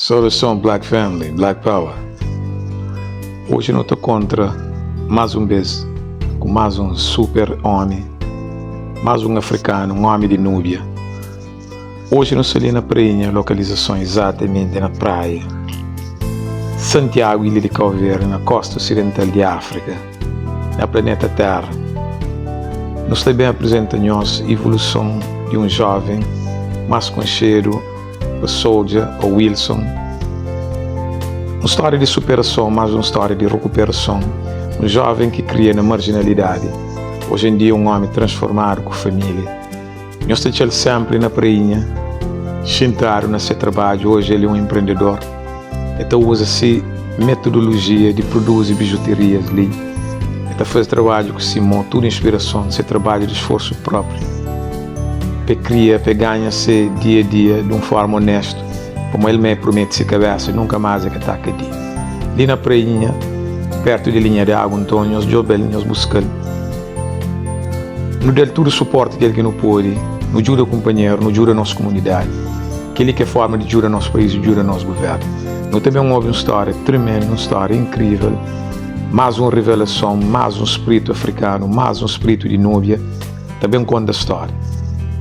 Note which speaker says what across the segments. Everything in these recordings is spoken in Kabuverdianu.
Speaker 1: Saudason Black Family, Black Power. Oji nu ta kontra más un bês ku más un super ómi, más un afrikanu, un ómi di Núbia. Oji nu sta li na Prainha, lokalizason izatamenti na Praia, Santiagu, ilha di Kau Verdi, na kosta osidental di Áfrika, na planeta Terra. Nu sta ben aprizenta nhos ivoluson di un jóven más konxedu pa Soldier ô Wilson. Un stória di superason, más un stória di rukuperason. Un jóven ki kria na marjinalidadi, oji en dia un ómi transformadu ku família. Nhos ta atxa-l sénpri na prainha, xintadu na se trabadju. Oji el é un enprendedor. El ta uza se metodolojia di produzi bijuterias li. El ta faze trabadju ku se mô, tudu inspirason di se trabadju di sforsu própriu pa el kria, pa el ganha se dia-a-dia di un fórma onéstu, pamodi el mê promete se kabésa nunka más el ka ta kadia. Li na prainha, pértu di linha di agu, nton nhos djobe-l, nhos buska-l. Nu da-l tudu suporti kel ki nu pode, nu djuda kunpanheru, nu djuda nos kumunidadi. Kel-li ki é forma di djuda nos país i djuda nos guvérnu. Nu ta ben obi un stória tremendu, un stória inkrível, más un revelason, más un spritu afrikanu, más un spritu di Núbia ta ben konta stória.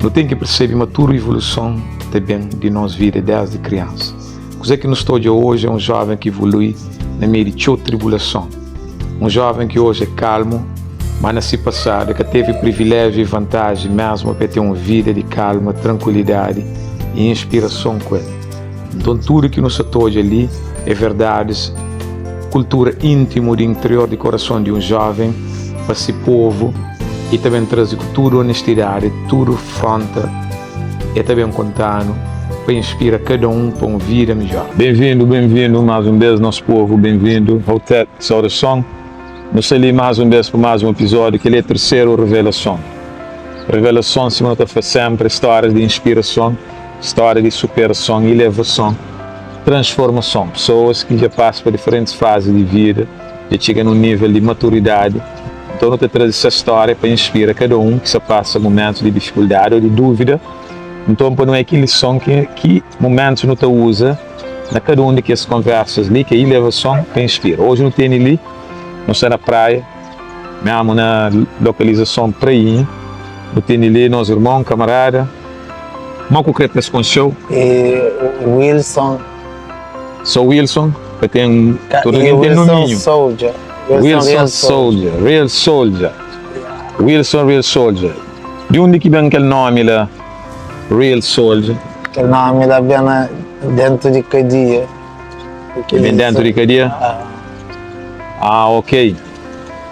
Speaker 1: Nu ten ki persebe ma tudu ivoluson ta ben di nos vida désdi kriansa. Kuzê ki nu sta odja oji é un jóven ki ivolui na meiu di txeu tribulason. Un jóven ki oji é kalmu, má na se pasadu el ka tevi priviléjiu i vantaji mésmu pa el ten un vida di kalma, trankuilidadi i inspirason ku el. Nton, tudu ki nu sta ta odja li é verdadis, kultura íntimu di interior di korason di un jóven pa se povu i ta ben traze ku tudu onestidadi, tudu frónta. El ta ben konta-nu pa inspira kada un pa un vida midjór. Benvindu, benvindu más un bês nos povu, benvindu Hotep, saudason. Nu sta li más un bês pa más un episódiu, kel-li é terseru revelason. Revelason, sima nu ta fla sénpri, é stórias di inspirason, stória di superason, ilevason, transformason. Pesoas ki dja pasa pa diferentis fazi di vida, dja txiga nun nível di maturidadi. Nton nu ta traze ses stória pa inspira kada un ki sta pasa mumentus di difikuldadi ô di dúvida. Nton pa nu é ki lison ki ki mumentus nu ta uza na kada un di kes konversas li ki é ilevason pa inspira. Oji nu tene li, nu sta na praia, mésmu na lokalizason Prainha, nu tene li nos irmon, kamarada, Mo ku kre pa es konxe-u?
Speaker 2: E Wilson.
Speaker 1: So Wilson ka ten tudu algen ten
Speaker 2: Wilson
Speaker 1: nominhu.
Speaker 2: Soldier.
Speaker 1: Wilson Soldier, Real Soldier. Wilson Real Soldier. Di undi ki ben kel nomi la Real Soldier?
Speaker 2: Kel nomi la ben na dentu di kadia.
Speaker 1: E ben dentu di kadia? Ah, ok.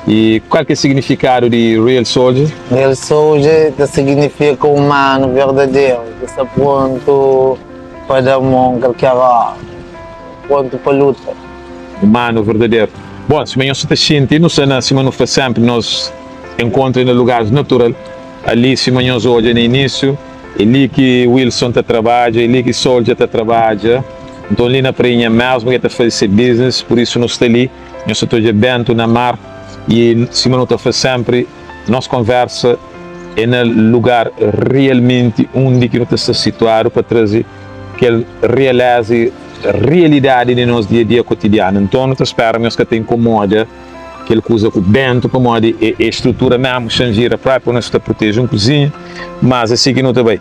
Speaker 1: I kual ki é signifikadu di Real Soldier?
Speaker 2: Real Soldier ta signifika umanu verdaderu ki sta prontu pa da mon kalker óra, prontu pa luta.
Speaker 1: Umanu verdaderu. Bon, sima nhos ta xinti, nu sta na, sima nu fla sénpri, nos enkontru é na lugaris natural. Ali, sima nhos odja na inísiu, é li ki Wilson ta trabadja, é li ki Soldier ta trabadja. Nton, li na Prainha mésmu ki el ta faze se business, pur isu nu sta li. Nhos ta odja bentu na mar i sima nu ta fla senpri, nos konversa é na lugar realmenti undi ki nu ta sta situadu pa traze kel realeza i realidadi di nos dia-dia kotidianu. Nton nu ta spera ma nhos ka ta inkomoda kel kuza ku bentu pamodi é strutura mesmu, xan vira propi pa nos ta proteje un kuzinha, mas é si ki nu ta bai.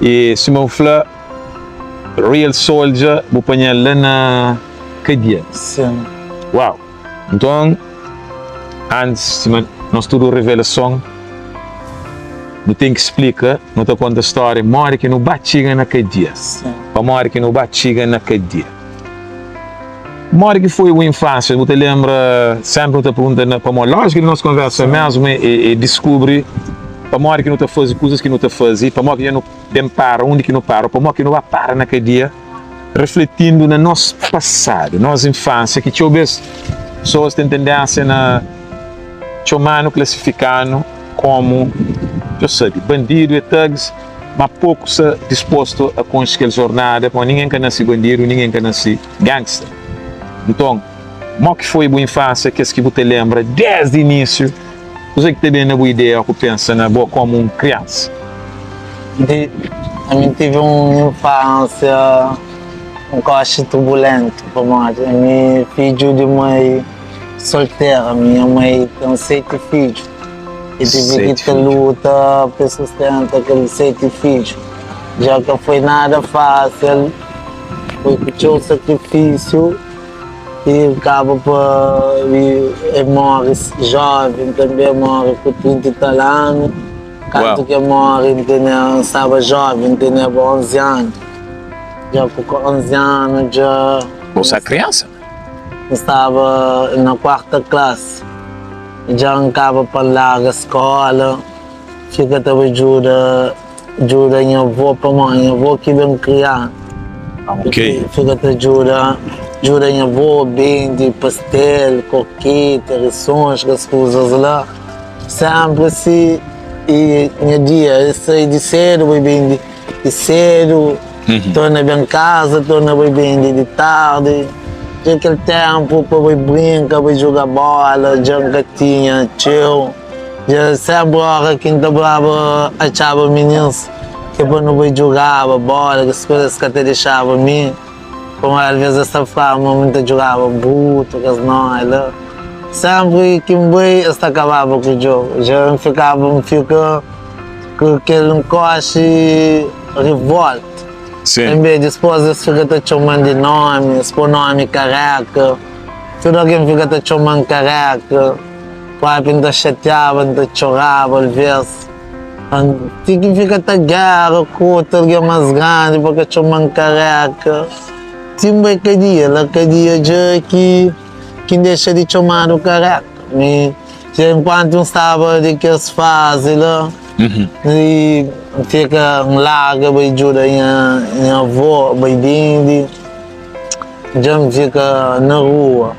Speaker 1: I sima bu fla. Real Soldier bu panha-l la na kadia?
Speaker 2: Sim.
Speaker 1: Uau! Nton, antis sima nos tudu revelason, nu ten ki splika, nu ta konta stória modi ki nu ba txiga na kadia.
Speaker 2: Sim.
Speaker 1: Pamodi ki nu ba txiga na kadia. Modi ki foi bu infánsia? Bu ta lenbra? Sénpri nu ta pergunta na pamodi lójika di nos konversa mésmu é diskubri pamodi ki nu ta faze kuzas ki nu ta faze, pamodi ki dja nu. Ben para undi ki nu para, ô pamodi ki nu ba para na kadia, refletindu na nos pasadu, nos infansia, ki txeu bês pesoas ten tendénsia na txoma-nu, klasifika-nu komu, dja sabe, bandidu e thugs, má poku sta dispostu a konxe kel jornada, pamodi ningen ka nase bandidu, ningen ka nase gangster. Nton, mo ki foi bu infansia, kes ki bu ta lenbra desdi inísiu? Kuzê ki ta ben na bu ideia ó ku pensa na bo kómu un kriansa?
Speaker 2: Di, ami N tive un infánsia. un koxi turbulentu pamodi ami é fidju di mai soltera, minha mai ten seti fidju e tive ki ta luta pa sustenta kel seti fidju. Dja ka foi nada fásil, foi ku txeu sakrifisiu i kaba pa e móre jóven tanbê, e móre ku 30 i tal anu. Kantu ki e móre N tene, N staba jóven, N teneba 11 anu. Dja ku 11 anu dja.
Speaker 1: Bo sta kriansa?
Speaker 2: N staba na kuarta klasi. Dja N kaba pa N larga skóla. Fika ta bai djuda djuda nha avó pamodi nha avó ki ben kriá.
Speaker 1: Ok.
Speaker 2: Fika ta djuda djuda nha avó bende pastel, kokete, risons, kes kuzas la. Senpri si i nha dia el sai di sedu bai bende di sedu, torna ben kaza, torna bai bende di tardi. Dja kel tenpu pa bai brinka, bai djuga bola dja N ka tinha txeu. Dja senpri ora ki N ta braba atxaba minins ki pa nu bai djugaba bola, kes kuza es ka ta dexaba mi, pamodi alvês es ta flaba ma mi ta djugaba brutu, kes nói la. Senpri ki N bai es ta kababa ku djogu. Dja N fikaba, N fika ku kel nkoxi rivolta. Tanbê dipôs es fika ta txoma-m di nómi, es pô nómi kareka, tudu algen fika ta txoma-m kareka. Propi N ta xatiaba, N ta txoraba alvês. Ti ki N fika ta géra ku otu algen más grandi pa ka txoma-m kareka. Ti N bai kadia, la kadia dja ki ki N dexa di txomadu kareka. Mi dja enkuantu N staba di kes fazi la, i N fika N larga bai djuda nha nha avó bai bindi, dja N fika na rua.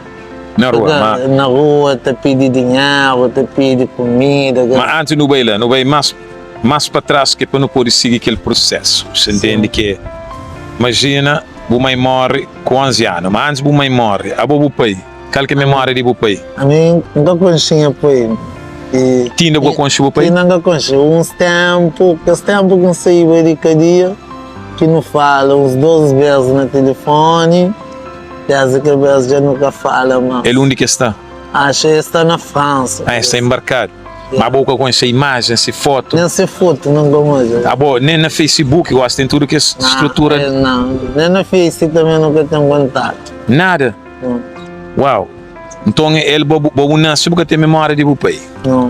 Speaker 1: Na rua, ma.
Speaker 2: Na rua ta pidi dinheru, ta pidi kumida.
Speaker 1: Ma antis nu bai la, nu bai más más pa tras ke pa nu pode sigi kel prusesu. Bu ntende ke imajina bu mai móre ku 11 anu, ma antis bu mai móre, abo bu pai, kal ke memória di bu pai?
Speaker 2: Ami N ka konxe nha pai.
Speaker 1: I. Ti inda bu ka konxe bu pai?
Speaker 2: Ti inda N ka konxe. Uns ténpu, kes ténpu ki N saíba di kadia, ki nu fala uns dos bês na tilifóni. Desdi kel bes dja nu ka fala mas.
Speaker 1: El undi ki es sta?
Speaker 2: Axa es sta na Fransa.
Speaker 1: Ah, es sta embarkadu. Ma bo ka konxe se imajen, se fotu?
Speaker 2: Nen se fotu nun ka odja.
Speaker 1: Ah bo, nen na Facebook gosi ten tudu kes strutura?
Speaker 2: Nau, nen na Face tanbe nu ka ten kontatu.
Speaker 1: Nada?
Speaker 2: Nau.
Speaker 1: Uau! Nton el bo bo bu nase bu ka ten memória di bu pai?
Speaker 2: Nau.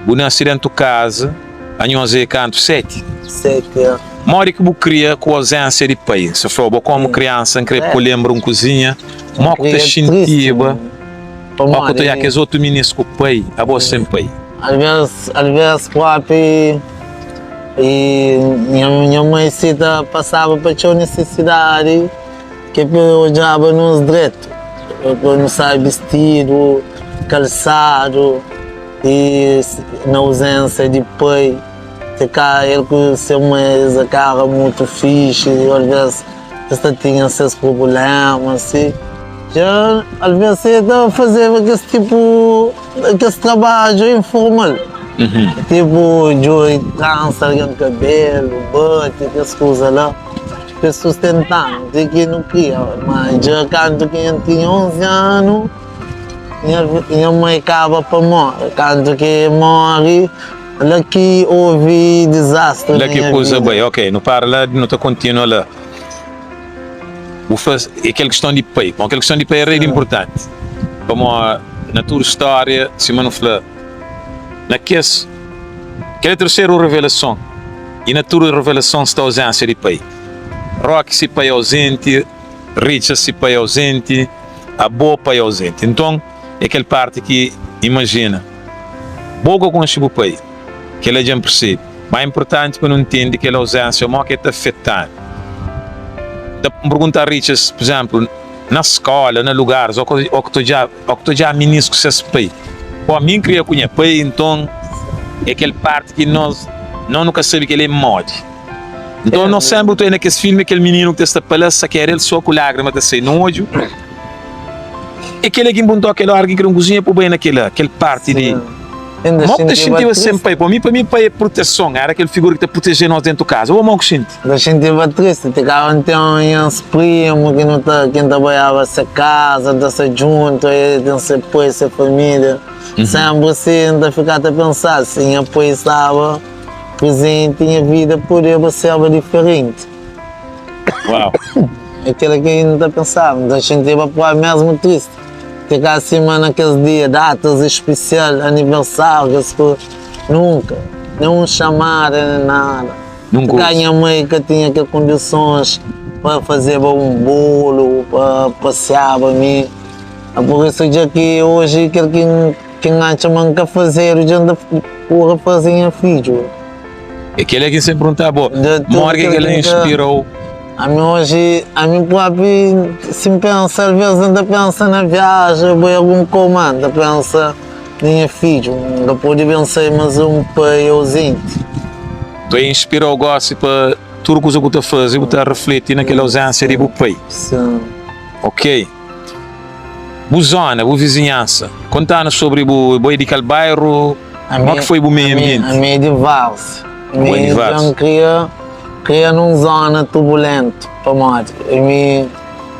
Speaker 1: Bu nase dentu kaza, anhos é kantu? Seti?
Speaker 2: Seti, ya.
Speaker 1: Modi ki bu kria ku ozénsia di pai? N sta fla-u, bo kómu kriansa, N krê pa bu lenbra un kuzinha, mó ku ta xintiba ó ku ta odja kes otu minis ku pai, abo sen pai.
Speaker 2: Alvês, alvês própi i nha mai si ta pasaba pa txeu nisisidadi ki pa odjaba nos dretu, pa nu sai bistidu, kalsadu i na ozénsia di pai. Se ka el ku se mai es é ka éra mutu fixi, alvês es ta tinha ses prubléma si. Dja alvês el ta fazeba kes tipu, kes trabadju informal, tipu djobe transa algen kabelu, bati, kes kuza la, pa es sustenta-nu ti ki nu kria. Ma dja kantu ki N tinha 11 anu, nha mai kaba pa móre. Kantu ki el móre. La ki ovi dizastri
Speaker 1: La
Speaker 2: na
Speaker 1: ki
Speaker 2: nha
Speaker 1: kuza
Speaker 2: vida.
Speaker 1: bai. Ok, nu para la, nu ta kontinua la. Bu fla é kel kiston di pai. Bon, kel kiston di pai é rei di inpurtanti. Pamodi na tudu stória, sima nu fla, na kes, kel é terseru revelason i na tudu revelason sta ozénsia di pai. Roki si pai auzenti, Richard si pai auzenti, abo pai auzenti. Nton, é kel parti ki imajina. Bo ka konxe bu pai, kel-la dja N persebe. Má é inportanti pa nu ntende kel auzénsia modi ki el ta afeta-nu. N ta pergunta Richard, pur izénplu, na skóla, na lugaris, ô ki ta odja, ô ki ta odja minis ku ses pai. Pô, mi N kria ku nha pai, nton é kel párti ki nos, nos nu ka sabe kel-la é modi. Nton nos sénpri nu ta odja na kes filmi kel mininu ki ta sta pa la sakedu el sô ku lágrima ta sai na odju. É kel-la ki N pergunta-u kel óra ki N kre un kuzinha pa bu bai na kel-la, kel párti di. Mó ki ta xintiba sen pai? Pa mi, pa mi pai é proteson, éra kel figura ki ta proteje nos déntu kaza. Bo mó ki xinti?
Speaker 2: N ta xintiba tristi, ti kaba N ten nhas primu ki nu ta, ki N ta baiaba se kaza, N ta sta djuntu, el ten se pai, se família. Sénpri si N ta fika ta pensa, si nha pai staba prezenti, nha vida podeba sérba diferenti.
Speaker 1: Uau!
Speaker 2: É kel-la ki N ta pensaba, N ta xintiba própi mésmu tristi. Fika sima na kes dia, datas espesial, aniversáriu, kes kuza. Nunka, nen un xamada, nen nada.
Speaker 1: Nunka
Speaker 2: Ka nha mai ka tinha ke kondisons pa fazeba un bolu, pa pasiaba mi. Pur isu dja ki oji kel ki ki N atxa ma N ka fazedu dja N ta pura faze nha fidju.
Speaker 1: É kel-la ki N sempre perguntaba bo, modi ki kel-la inspira-u?
Speaker 2: Ami oji, ami propi si N pensa, alvês N ta pensa na viaja, bai algun kau, má N ta pensa na nha fidju. N ka pode ben sai mas un pai auzenti.
Speaker 1: Tu é inspirau gosi pa tudu kuza ku ta faze, bu ta refleti na kel auzénsia di bu pai.
Speaker 2: Sin.
Speaker 1: Ok. Bu zona, bu vizinhansa, konta-nu sobri bu, bo é di kal bairu, mó ki foi bu meiu anbienti?
Speaker 2: Ami é di Vars.
Speaker 1: Bo é di Vars.
Speaker 2: Ami dja N kria. Kria nun zona turbulentu pamodi mi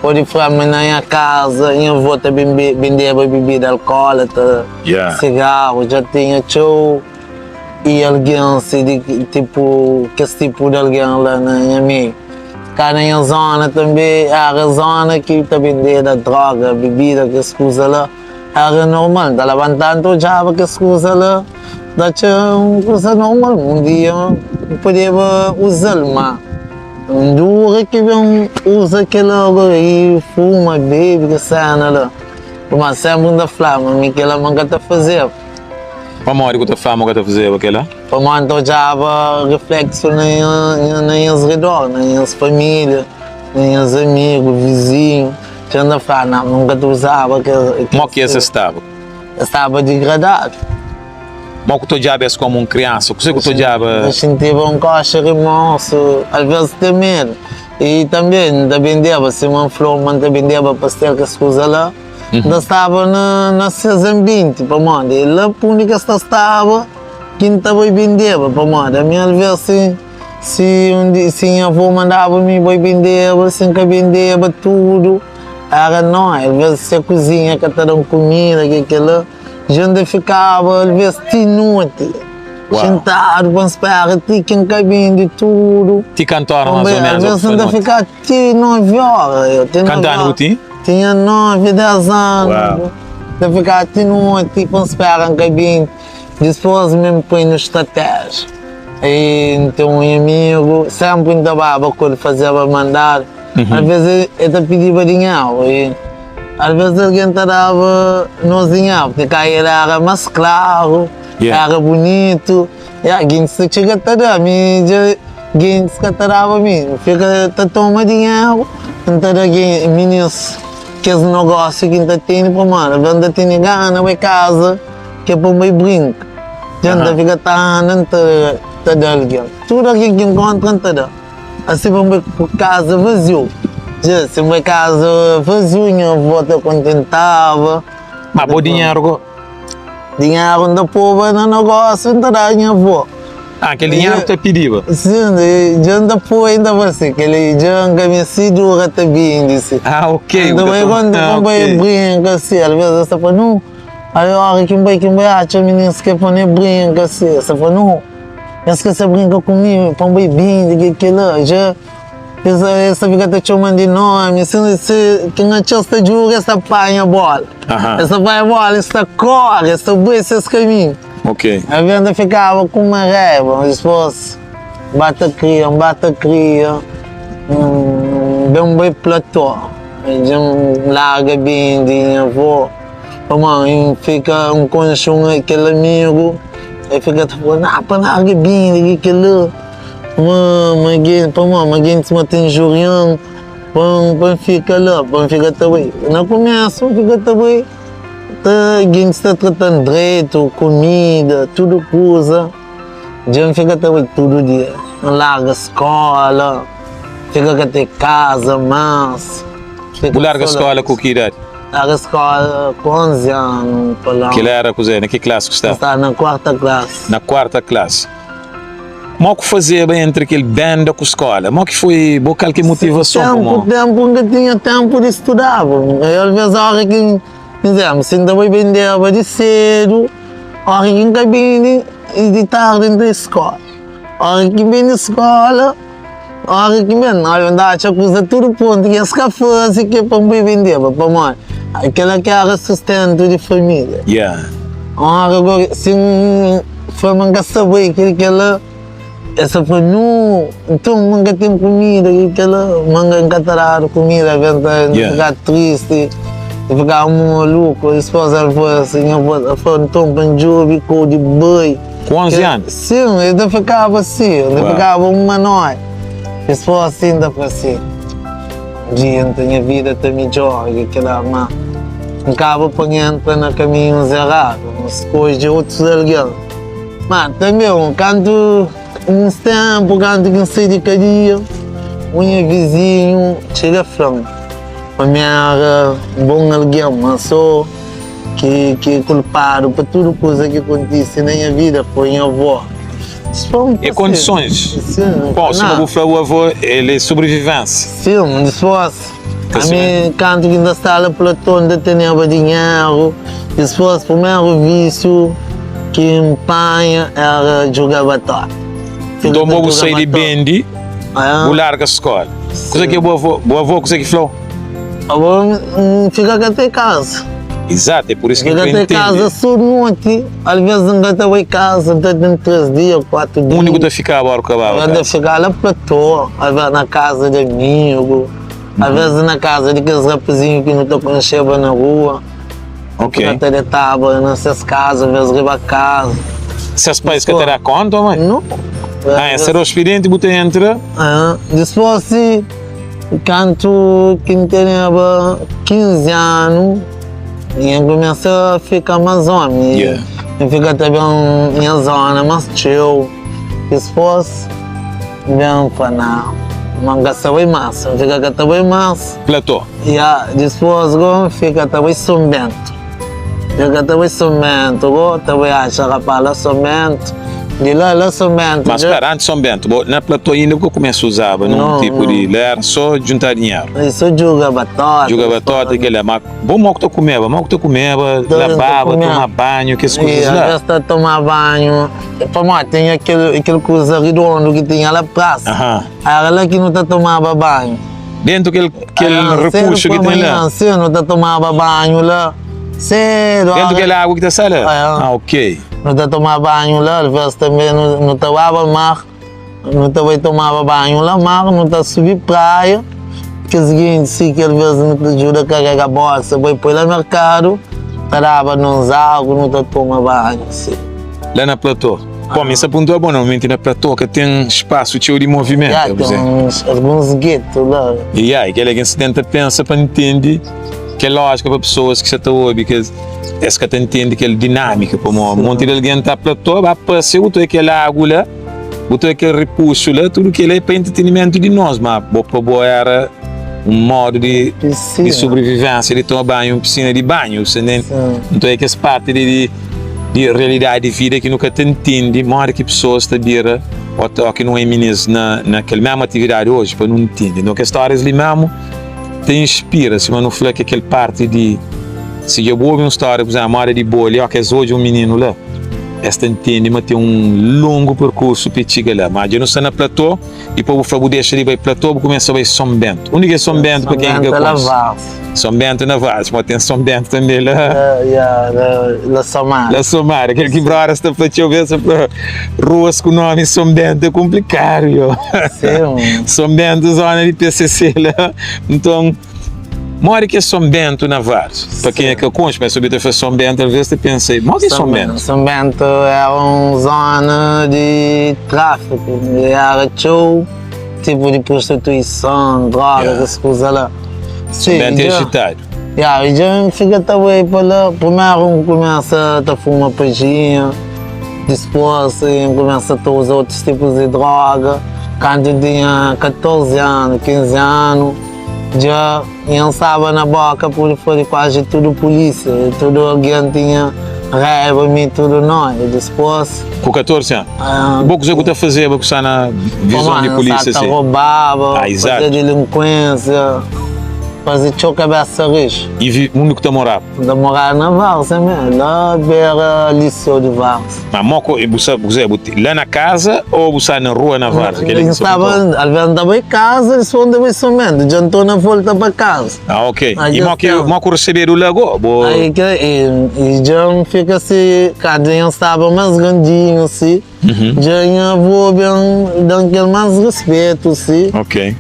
Speaker 2: pode fla ma na nha kaza nha avó ta bendeba bebida alkólatra, sigaru, dja tinha txeu i algen si di tipu kes tipu di algen la na nha meiu. Ka na nha zona tanbe era zona ki ta bendeda droga, bebida, kes kuza la. Éra normal, N ta labantaba, N ta odjaba kes kuza la, N ta atxa un kuza normal. Un dia N podeba uza-l, má N dura ki ben uza kel-la agora i fuma, bebe, kes séna la. Má sénpri N ta flaba ma mi kel-la ma N ka ta fazeba.
Speaker 1: Pamodi ku ta fla ma bu ka ta fazeba kel-la?
Speaker 2: Pamodi N ta odjaba rifléksu na nhas ridor, na nhas família, na nhas amigu, vizinhu. Dja N ta fla, Nau, N ka ta uzaba kel.
Speaker 1: Mo ki es staba?
Speaker 2: Es staba digradadu.
Speaker 1: Mo ku ta odjaba es komu un kriansa? Kuzê ku ta odjaba?
Speaker 2: N ta xintiba un koxa rimorsu, alvês te medu. I tanbê N ta bendeba, sima N fla-u ma N ta bendeba pastel, kes kuza la. N ta staba na ses anbienti, pamodi é la pa undi ki es ta staba ki N ta bai bendeba, pamodi ami alvês si. Si un di si nha avô mandaba mi bai bendeba, si N ka bendeba tudu, éra nó. Alvês se kuzinha ka ta da-m kumida, ke kel-la. Dja N ta fikaba alvês ti noti xintadu pa N spera ti ki N ka bende tudu.
Speaker 1: Ti kantu óra más ô ménus?
Speaker 2: Alvês N ta fika ti nóvi óra.
Speaker 1: Kantu anu bu tinha?
Speaker 2: Tinha nóvi, dés anu. N ta fikaba ti noti pa N spera N ka bende. Dipôs mi N poi nu stratéjia. I N ten un amigu, sénpri N ta baba ku el fazeba mandadu. Alvês el ta pidiba dinheru i alvês algen ta daba nos dinheru, purki ka el éra más klaru, éra bunitu. Ya, gentis ta txiga ta da, mi dja gentis ka ta daba mi. N fika ta toma dinheru, N ta da minis kes nogósiu ki N ta tene, pamodi alvês N ta tene gana bai kaza. Ke pa N bai brinka. Dja N ta fika ta anda, N ta ta da algen. Tudu algen ki N nkontra, N ta da. Asi pa N bai ku kaza vaziu. Dja si N bai kaza vaziu, nha avó ta kontentaba.
Speaker 1: Ma bo dinheru go?
Speaker 2: Dinheru N ta poba na nogósiu, N ta da nha avó.
Speaker 1: Ah, kel dinheru ku ta pidiba?
Speaker 2: Sin, dja N ta poi, N ta fla si, kel-li dja N ka meste dura ta bindi si.
Speaker 1: Ah, ok.
Speaker 2: N ta bai, N ta bai brinka si, alvês es ta fla, nu. Aí ora ki N bai ki N bai atxa mininus ki pa ne brinka si, es ta fla, no, es ka sa brinka ku mi pa N bai bindi ki kila, dja es es ta fika ta txoman di nomi, si si ki N atxa-s ta djuga es ta panha bola, es ta panha bola es ta kore, es ta bai ses kaminhu.
Speaker 1: Ok.
Speaker 2: Alvês N ta fikaba ku uma raiba, mas dipôs N ba ta kria, N ba ta kria, N ben bai platô, dja N larga bindi nha avô. Pamodi N fika, N konxe un kel amigu, el fika ta fla, na pa larga bindi ki kel-la, ma ma gen, pamodi ma gentis ma ta injurian, pa pa N fika la, pa N fika ta bai. Na kumesu N fika ta bai, ta gentis ta tratan dretu, kumida, tudu kuza, dja N fika ta bai tudu dia. N larga skola, fika ka ten kaza mas.
Speaker 1: Bu larga skola ku ki idadi?
Speaker 2: Éra skóla ku 11 anu pa la.
Speaker 1: Kel-la éra kuzê? Na ki klasi ku staba?
Speaker 2: N staba na kuarta klasi.
Speaker 1: Na kuarta klasi. Mó ku fazeba entri kel benda ku skóla? Mó ki foi bo kal ki motivason
Speaker 2: Ténpu,
Speaker 1: pamó?
Speaker 2: ténpu N ka tinha ténpu di studaba. Alvês óra ki N, izénplu, si N ta bai bendeba di sédu, óra ki N ka bende, di tardi N ta bai skóla. Óra ki N ben di skóla, Ora ki ben, ora N ta atxa kuza tudu pontu ki es ka faze ki é pa N bai bendeba, pamodi kela ki éra sustentu di família. Ora gó, si N fla ma N ka sta bai kel kela, es ta fla, nu, nton ma N ka ten kumida kel kela, ma N ka ta dadu kumida, alvês N ta fika tristi, N fika maluku. Dipôs el fla si, nha avó, el fla, nton pa N djobe kou di bai.
Speaker 1: Ku 11 anu?
Speaker 2: Sin, el ta fikaba si, el ta fikaba un manói. Dipôs sin ta fla si, Un dia nta nha vida ta midjora ki kel-la, má N kaba pa N entra na kaminhus eradu, N skodje otus algen. Má tanbê, un kantu, uns ténpu kantu ki N sai di kadia, un nha vizinhu txiga fla-m ma mi éra bon algen, má sô. Ki ki kulpadu pa tudu kuza ki kontise na nha vida foi nha avó.
Speaker 1: É kondisons. Bom, sima bu fla bu avó el é sobrivivensia.
Speaker 2: Sim, dispos ami kantu ki N ta staba la Platô N ta teneba dinheru, dispos primeru visiu ki N panha era djuga batota.
Speaker 1: Nton bo bu sai di bendi bu larga skola. Kuza ki bu avó, bu avó kuza ki flau?
Speaker 2: Abo N fika ka te kaza.
Speaker 1: Exato, é por isso ki N
Speaker 2: Fika
Speaker 1: kre
Speaker 2: te
Speaker 1: ntende.
Speaker 2: kaza so noti, alvês N ka ta bai kaza, N ta ten 3 dia, 4 dia.
Speaker 1: Undi ku ta fikaba ora ku kababa
Speaker 2: N ta
Speaker 1: kaza?
Speaker 2: fika la platô, alvês na kaza di amigu, alvês na kaza di kes rapazinhu ki nu ta konxeba na rua.
Speaker 1: Ok.
Speaker 2: Nu ta detaba na ses kaza, alvês riba kaza.
Speaker 1: Ses pais ka ta da konta ô mai?
Speaker 2: Nu.
Speaker 1: Ah, es era ospidenti bu ta entra?
Speaker 2: Ah, dispôs si. Kantu ki N teneba 15 anu, N kumesa fika más ómi. N fika ta ben nha zóna más txeu. Dipôs, N ben fla, Nau, ma N ka sta bai más. N fika ka ta bai más.
Speaker 1: Platô.
Speaker 2: Ya, dipôs gó N fika ta bai Sonbentu. Fika ta bai Sonbentu gó, ta bai atxa rapaz la Sonbentu. Di la la Son Bentu.
Speaker 1: Mas spera, antis Son Bentu, bo na platô inda bu ka kumesa uzaba nun tipu di la era so juntá dinheru.
Speaker 2: E so djuga batota.
Speaker 1: Djuga batota i kela, ma bo mo ku ta kumeba, mo ku ta kumeba, lababa, toma banhu, kes kuzas la.
Speaker 2: Alvês ta toma banhu, pamodi tinha kel kel kuza ridondu ki tinha la prasa, era la ki nu ta tomaba banhu.
Speaker 1: Dentu kel kel repuxu ki ten la.
Speaker 2: Sim, nu ta tomaba banhu la sedu.
Speaker 1: Dentu kel agu ki ta sai la? Ah, ok.
Speaker 2: Nu ta tomaba banhu la, alvês tanbê nu ta baba mar, nu ta bai tomaba banhu la mar, nu ta subi praia, kes gentis si ki alvês nu ta djuda karega bolsa bai poi la merkadu, ta daba nos agu, nu ta toma banhu si.
Speaker 1: La na platô. Bom, mi sta puntua bo, normalmenti na platô ka ten spasu txeu di movimentu.
Speaker 2: Ya, ten uns, alguns getu la.
Speaker 1: Ya, i kel-la ki N sta tenta pensa pa ntende kel lójika pa pesoas ki sa ta obi ki es ka ta ntende kel dinámika, pamodi un monti di algen ta platô, ba pasia, bu ta oja kel agu la, bu ta oja kel ripuxu la, tudu kel-la é pa entretenimentu di nos, ma bo pa bo éra un modu di di sobrivivénsia, di toma banhu, un pisina di banhu, bu sta ntende? Nton é kes parti di di realidadi di vida ki nu ka ta ntende modi ki pesoas ta bira ô ki nu é minis na na kel mésmu atividadi oji pa nu ntende. Nton kes stórias li mésmu ta inspira, sima nu fla ki kel parti di si dja bu obi un stória pur izénplu modi di bo li óki es odja un mininu la es ta ntende ma ten un longu perkursu pa e txiga la. Má dja nu sta na platô Dipôs bu fla bu dexa di bai platô bu kumesa bai Son Bentu. Undi ki é Son Bentu pa ken ki ka konxe? Son Bentu na Vaz, ma ten Son Bentu tanbê la.
Speaker 2: La Somada.
Speaker 1: La Somada, kel ki brodas ta fla txeu bês, ta fla ruas ku nomi Son Bentu é konplikadu yo. Son Bentu zona di PCC la. Nton. Modi ki é Son Bentu na Vars? Pa kenha ka konxe, mas obi ta fla Son Bentu, alvês ta pensa, modi ki é Son Bentu?
Speaker 2: Son Bentu éra un zóna di tráfiku, éra txeu tipu di prostituison, droga, kes kuza la.
Speaker 1: Son Bentu é ajitadu.
Speaker 2: Ya, i dja N fika ta bai pa la. Primeru N kumesa ta fuma pajinha, dispôs N kumesa ta uza otus tipus di droga. Kantu N tinha 14 anu, 15 anu. Dja N staba na boka pudi fla di kuazi tudu pulisia i tudu algen tinha raiba mi tudu no. I dispos.
Speaker 1: Ku 14 anu? Bo kuze ku ta fazeba ku sta na vizon di pulisia
Speaker 2: si? N sa ta robaba, fazia dilinkuensia, faze txeu kabesa rixu.
Speaker 1: I undi ku ta moraba?
Speaker 2: N ta moraba na Várzea mesmu, la bera liseu di Várzea.
Speaker 1: Ma mo ku bu sa kuzê, bu la na kaza ô bu sta na rua na Várzea? Kel-li
Speaker 2: ki N staba, alvês N ta bai kaza, dipôs N ta bai São Bento, dja N torna volta pa kaza.
Speaker 1: Ah, ok. I mo ki mo ku resebedu la go?
Speaker 2: Bo. Aí ke, i dja N fika si, kantu N staba más grandinhu si, dja nha avô ben da-m kel más ruspetu si,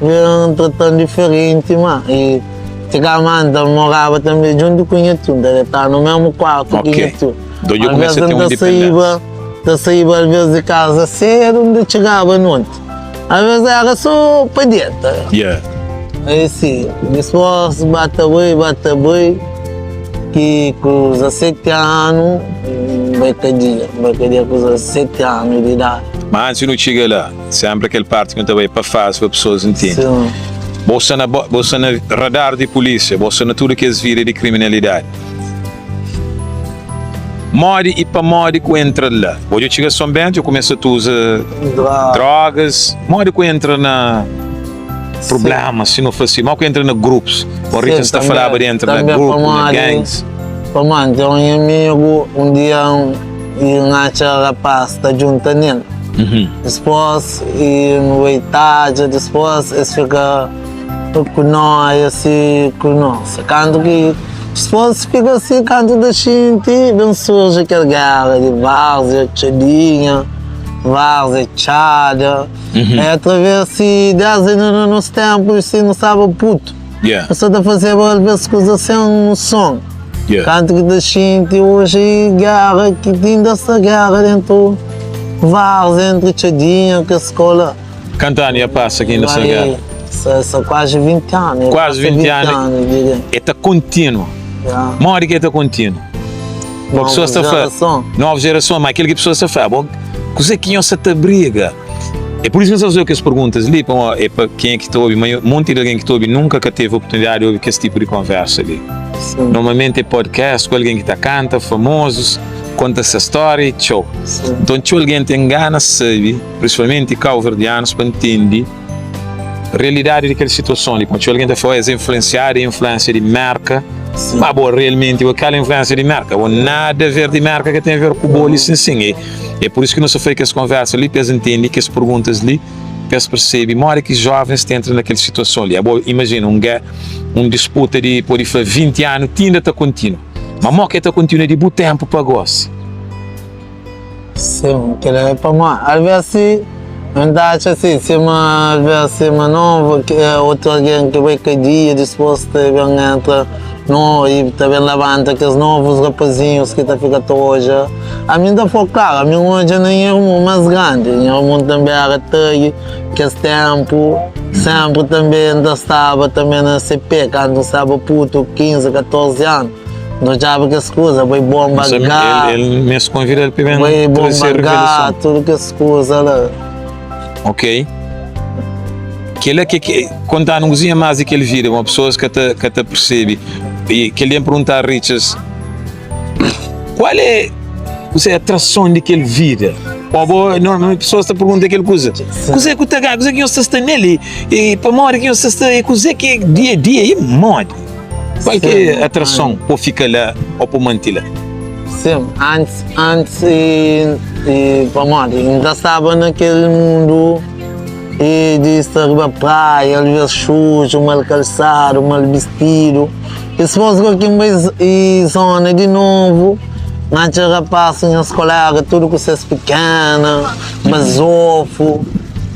Speaker 2: ben trata-m diferenti ma i. Txigaba ma N ta moraba tanbe djuntu ku nha tiu, N ta detaba na mesmu kuartu ki nha tiu. Alvês N ta saíba, ta saíba alvês di kaza sedu, N ta txigaba noti. Alvês éra sô pa deta. Aí si, dipôs ba ta bai, ba ta bai, ki ku 17 anu N bai kadia, N bai kadia ku 17 anu di idadi.
Speaker 1: Ma antis di nu txiga la, Senpri kel parti ki nu ta bai pa fazi pa pesoas ntende. Bo sta na bo sta na radar di pulisia, bo sta na tudu kes vida di kriminalidadi. Modi i pamodi ku entra la? Bo dja txiga Son Bentu, dja kumesa ta uza drogas. Modi ku entra na prublemas, si no fla si? Modi ku entra na grupus? Bo Richard sta falaba di entra na grupu, na gangs.
Speaker 2: Pamodi ten un amigu, un dia N atxa rapaz ta djunta nel. Dispos i nu bai tadja, dispos es fika ku noia si ku nos. Kantu ki dispos fika si kantu ta xinti ben surji kel gera di varzia, txadinha, varzia, txada. E atraves si desdi na nos tenpu si nu staba putu. Nu sa ta fazeba alves kuza sen noson. Kantu ki ta xinti oji géra ki inda sta géra dentu Várzea entri Txadinha ku es skola.
Speaker 1: Kantu anu ya pasa ki inda sta géra?
Speaker 2: Sta kuazi 20 anu.
Speaker 1: Kuazi 20 anu. E ta kontinua. Modi ki e ta kontinua? Novu jerason. Novu jerason, ma kel ki pesoas ta fla, bo kuze ki nhos sa ta briga? É pur isu ki N sta faze-u kes perguntas li, pamodi é pa kenha ki ta obi, ma monti di algen ki ta obi nunka ka tevi oportunidadi di obi kes tipu di konversa li. Normalmenti é podcast ku algen ki ta kanta, famozus, konta ses stória i txeu. Nton txeu algen ten gana sabe, prinsipalmenti kauverdianus, pa ntende realidadi di kel situason li. Pamodi txeu algen ta fla, es é influensiadu, é influensia di Merka. Ma bo realmenti, bo kal influensia di Merka? Bo nada a ver di Merka ka ten a ver ku bo li sin sin. É pur isu ki nu sta faze kes konversa li pa es ntende kes perguntas li, pa es persebe modi ki jovens ta entra na kel situason li. Abo imajina un gé, un disputa di pode fla 20 anu ti inda ta kontinua. Ma mo ki el ta kontinua di bu tenpu pa gosi?
Speaker 2: Sim, kel-la é pamodi alvês si N ta atxa si, sima alvês sima novu ki otu algen ki bai kadia dipôs ta ben entra no i ta ben labanta kes novus rapazinhus ki ta fika ta odja. Ami N ta fla klaru, ami N odja na nha irmon más grandi, nha irmon tanbê éra tagi kes ténpu, sénpri tanbê N ta staba tanbê na se pé kantu N staba putu, 15, 14 anu, N odjaba kes kuza, bai bonba gá, bai bonba gá, tudu kes kuza la.
Speaker 1: Ok. Kel-la ki é. Konta-nu un kuzinha más di kel vida, pamodi pesoas ka ta ka ta persebe. I kel dia N pergunta Richards, Kual é kuzê atrason di kel vida? Pamodi bo, normalmenti pesoas ta pergunta kel kuza. Kuzê ku ta ganha? Kuzê ki nhos ta sta nel? I i pamodi ki nhos ta sta? I kuzê ki é dia a dia? I modi? Kual ki é atrason pa bu fika la ô pa bu manti la?
Speaker 2: Sim, antis, antis i, i pamodi N ta staba na kel mundu i di sta riba praia, alvês xuxu, mal kalsadu, mal bistidu. I dipôs go ki N bai i zona di novu, N atxa rapás, nhas koléga tudu ku ses pikena, bazofu.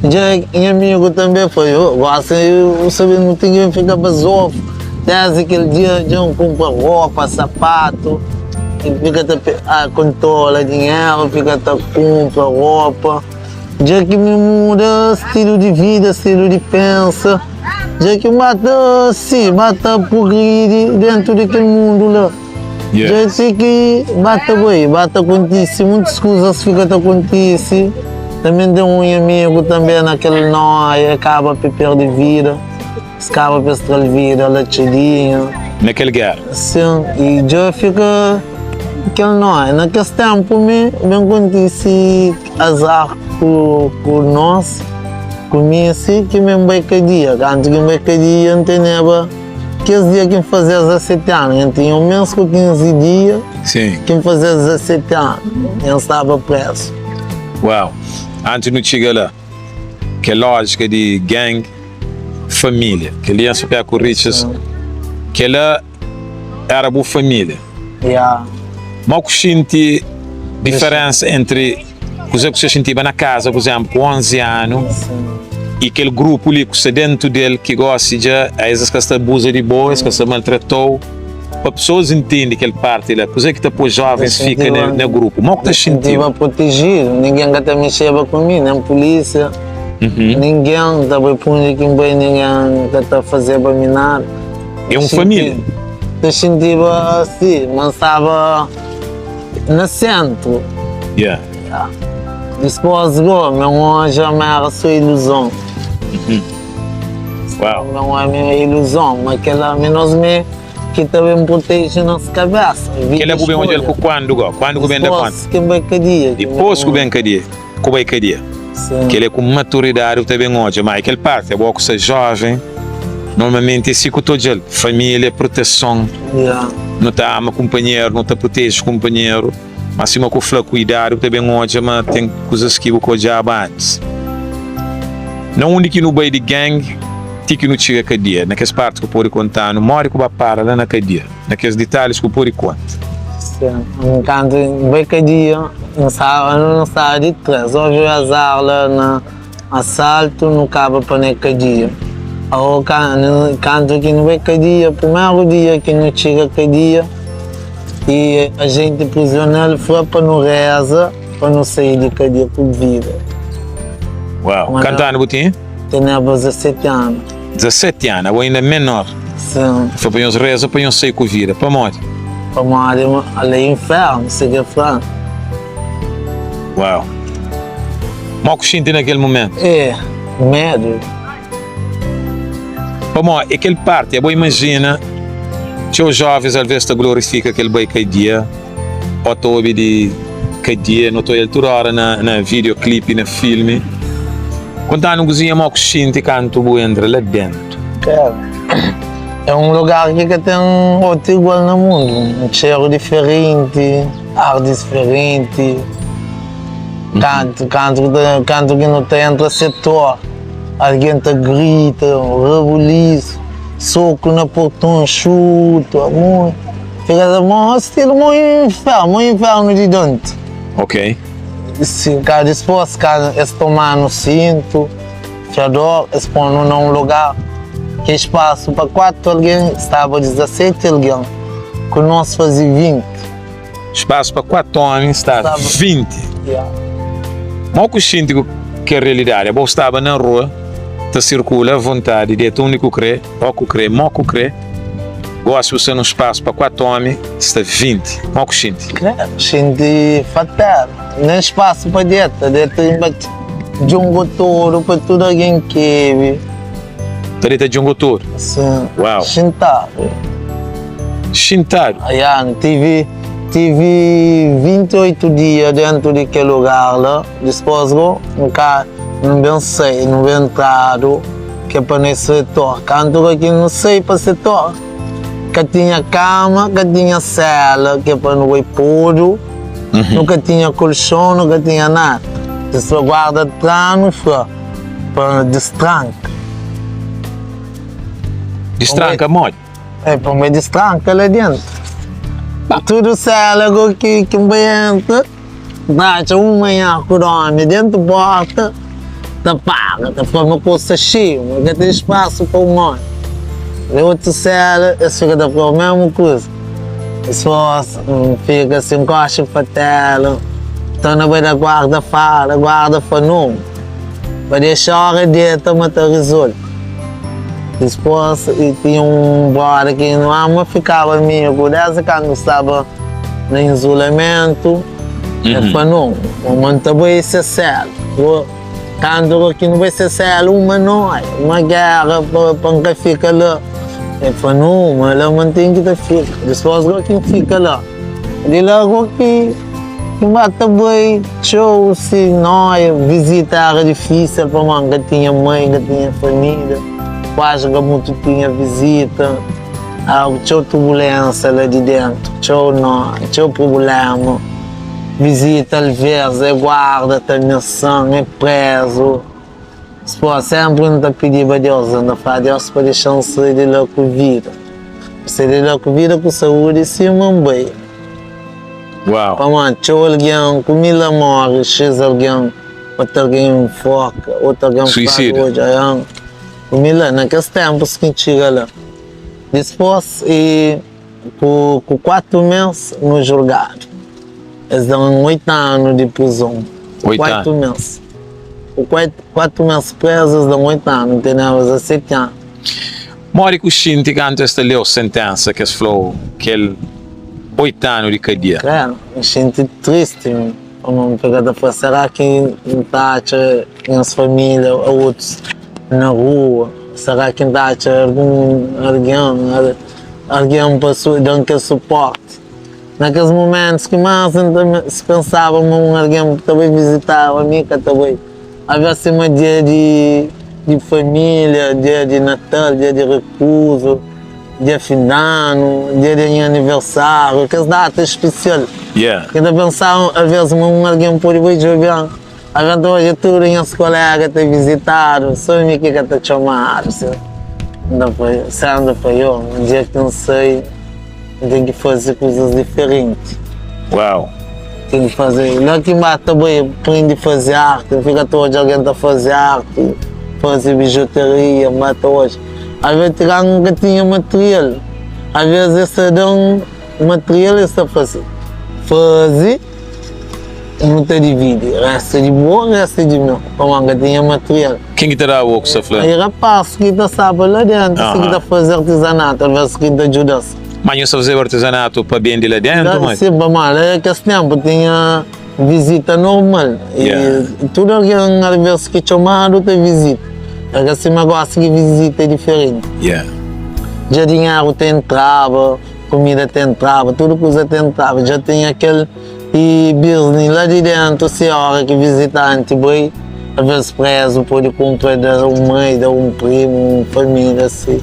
Speaker 2: Dja nha amigu tanbe fla, Yo, gosi bu sabe nu ten ki ben fika bazofu. Desdi kel dia dja N kunpra ropa, sapatu, N fika ta kontrola dinheru, fika ta kunpra ropa. Dja ki mi muda stilu di vida, stilu di pensa, dja ki N ba ta si, ba ta prugridi dentu di kel mundu la. Dja ti ki ba ta bai, ba ta kontise, muitus kuzas fika ta kontise. Tanbe N ten un amigu tanbe na kel noia, e kaba pa perde vida. Es kaba pa es tra-l vida la txedinha.
Speaker 1: Na kel géra?
Speaker 2: Sin, i dja fika kel nóia. Na kes ténpu mi, ben kontise azar ku ku nos, ku mi si ki mi N bai kadia. Kantu ki N bai kadia, N teneba kes dia ki N faze 17 anu. N tinha un mês ku 15 dia ki N faze 17 anu, N staba prézu.
Speaker 1: Uau! Antis nu txiga la. Kel lójika di gang, família. Kel li pé ku Riches, kela era bu família.
Speaker 2: Yeah.
Speaker 1: Má ku xinti diferensa entri kuzê ku sa xintiba na kaza, por exemplo, ku 11 anu i kel grupu li ku sta dentu del ki gosi dja es ka sta abuza di bo, es ka sta maltratou. Pa pesoas intende kel parti la, kuzê ki ta poi jovens fika na grupu? Mó ku ta xintiba?
Speaker 2: Xintiba protejidu, ningen ka ta mexeba ku mi, nen pulísia, ningen ta bai pa undi ki N bai, ningen ka ta fazeba mi nada.
Speaker 1: É un família?
Speaker 2: Ta xintiba si, ma N staba na séntru.
Speaker 1: Yeah.
Speaker 2: Dispôs go, mi N odja ma éra sô iluzon.
Speaker 1: Uau.
Speaker 2: Não é minha ilusão, ma kela mi nos mi ki ta ben proteje nos kabesa.
Speaker 1: Kela bu ben odjal ku kuandu go? Kuandu ku ben da konta?
Speaker 2: Dipos ki bai kadia.
Speaker 1: Dipos ku ben kadia, ku bai kadia.
Speaker 2: Sim.
Speaker 1: Kela é ku maturidadi bu ta ben odja, ma é kel parti, abo ku sta joven, normalmenti é si ku ta odjal, familia, proteson,
Speaker 2: Yeah.
Speaker 1: nu ta ama kunpanheru, nu ta proteje kunpanheru. Má sima ku fla, ku idadi bu ta ben odja ma ten kuzas ki bu ka odjaba antis. Na undi ki nu bai di gang ti ki nu txiga kadia? Na kes parti ku pode konta-nu modi ku ba para la na kadia, na kes ditalhis ku pode konta.
Speaker 2: Sin, kantu N bai kadia, N staba nu staba di 3, ovi azar la na asaltu, nu kaba pa na kadia. Aô kantu ki nu bai kadia, primeru dia ki nu txiga kadia, I ajenti prizional fla pa nu reza pa nu sai di kadia ku vida.
Speaker 1: Uau! Kantu anu bu tinha?
Speaker 2: Teneba 17 anu.
Speaker 1: 17 anu, abo inda menor.
Speaker 2: Sim.
Speaker 1: Fla pa nhos reza pa nhos sai ku vida. Pamodi?
Speaker 2: Pamodi ala é infernu, si ke fla.
Speaker 1: Uau! Mo ku xinti na kel mumentu?
Speaker 2: É, medu.
Speaker 1: Pamodi é kel parti, abo imajina txeu jovens alvês ta glorifika kel bai kadia ô ta obi di kadia, no ta odja-l tudu ora na video clip, na filmi. Konta-nu un kuzinha mau ku xinti kantu bu entra la dentu.
Speaker 2: É un lugar ki ka ten otu igual na mundu, un txeru diferenti, ar diferenti, kantu kantu ki nu ta entra setor. Algen ta grita, rabulisu, soku na porton, xutu, amor. Fika ta mo stilu mo infernu, mo infernu di Dante.
Speaker 1: Ok.
Speaker 2: Si ka dispos ka es tomanu sintu, fiador, es ponu na un lugar ki spasu pa 4 algen, staba 17 algen, ku nos fazi 20.
Speaker 1: Spasu pa 4 omi sta 20. Mo ku xinti ku kel realidadi? Abo staba na rua ta sirkula avontadi, deta undi ku kre, o ku kre, mo ku kre. Gosi bu sta nun spasu pa 4 omi sta 20. Mo ku xinti?
Speaker 2: Credo, xinti fatal. Nen spasu pa deta, deta inba djungu tudu pa tudu algen kebe.
Speaker 1: Ta deta djungu tudu?
Speaker 2: Sim.
Speaker 1: Uau.
Speaker 2: Xintadu.
Speaker 1: Xintadu.
Speaker 2: Ya, N tivi, tivi 28 dia dentu di kel lugar la, dispos go N ka, N ben sai, N ben ntradu ke pa na setor. Kantu ka ki N sai pa setor, ka tinha kama, ka tinha sela ke pa nu bai podu, nu ka tinha kolxon, nu ka tinha nada. Dispos guarda tra-nu, fla pa distranka.
Speaker 1: Distranka modi?
Speaker 2: É pa me distranka la dentu. Tudu sela go ki ki N bai entra, N ta atxa un manhaku di omi dentu porta ta paga, ta fla ma kusa sta xeiu, ma ka ten spasu pa un omi. Na otu sela es fika ta fla mesmu kuza. Dipos N fika sin koxa pa tela, torna bai da guarda fala, guarda fla no, pa dexa ora deta ma ta rizolve. Dispôs, i tinha un brother ki nu ama fikaba amigu desdi kandu nu staba na izulamentu. El fla, No, ma N ta bai se sela. Kantu ki nu bai se sela uma noi, uma gera pa pa N ka fika la. El fla, No, ma la ma N ten ki ta fika. Dispos go ki N fika la. Di la go ki N ba ta bai txeu si noia, vizita era difisil pamodi N ka tinha mai, N ka tinha familia, kuazi N ka mutu tinha vizita. Txeu turbulensia la di dentu, txeu noia, txeu prubulema. Vizita alvês é guarda ta amiasan, é prezu. Spô, sénpri N ta pidiba Deus, N ta fla Deus pa dexa-m sai di la ku vida. N sai di la ku vida, ku saúdi, sima N bai.
Speaker 1: Uau!
Speaker 2: Pamodi txeu algen ku mi la móre, xis algen, otu algen nfoka, otu algen fla
Speaker 1: Suisida.
Speaker 2: odja, ayan, ku mi la, na kes ténpus ki N txiga la. Dispôs, i. Ku 4 mês nu julgadu. Es da-m 8 anu di prizon. Ku 4 mês. Ku 4 mês prézu es da-m 8 anu. N teneba 17 anu.
Speaker 1: Modi ku xinti kantu es ta leu sentensa ki es fla-u kel 8 anu di kadia?
Speaker 2: Kredu, N xinti tristi. Pamodi N fika ta fla, será ki N ta atxa nhas família ô otus na rua? Será ki N ta atxa algun algen? Algen pa da-m kel suporti. Na kes mumentus ki más N ta pensaba ma un algen ta bai vizitaba mi, ka ta bai. Alvês sima dia di família, dia di Natal, dia di rekuzu, dia fin di anu, dia di nha aniversáriu, kes data spesial. Ki N ta pensaba alvês ma un algen pode bai djobe-m. Alvês ta odja tudu nhas koléga ta vizitadu, sô mi ki ka ta txomadu. N ta fla, Sandra fla, Yo, un dia ki N sai, N ten ki faze kuzas diferenti.
Speaker 1: Uau!
Speaker 2: Ten ki faze. La ki N ba ta bai prende faze arti, N fika ta odja algen ta faze arti, faze bijuteria, N ba ta odja. Alvês ti ka N ka tinha material, alvês es ta da-m material es ta fla si, Faze. Nu ta dividi, resta di bo, resta di meu, pamodi N ka tinha material.
Speaker 1: Ken ki ta daba bo ku sta fla?
Speaker 2: Aí rapaz ki ta staba la dentu, si ki ta faze artizanatu, talvez ki ta djuda-s.
Speaker 1: Ma nhos ta fazeba artizanatu pa bende la dentu, ma?
Speaker 2: Sim, pamodi la kes tenpu tinha vizita normal, i tudu algen alvez ki txomadu ta vizita. É ka sima gosi ki vizita é diferenti. Dja dinheru ta entraba. Kumida ta entraba, tudu kuza ta entraba, dja tinha kel i bizni la di dentu, si ora ki vizitanti bai, alvês prezu pode kunpra da un mai, da un primu, un familia si,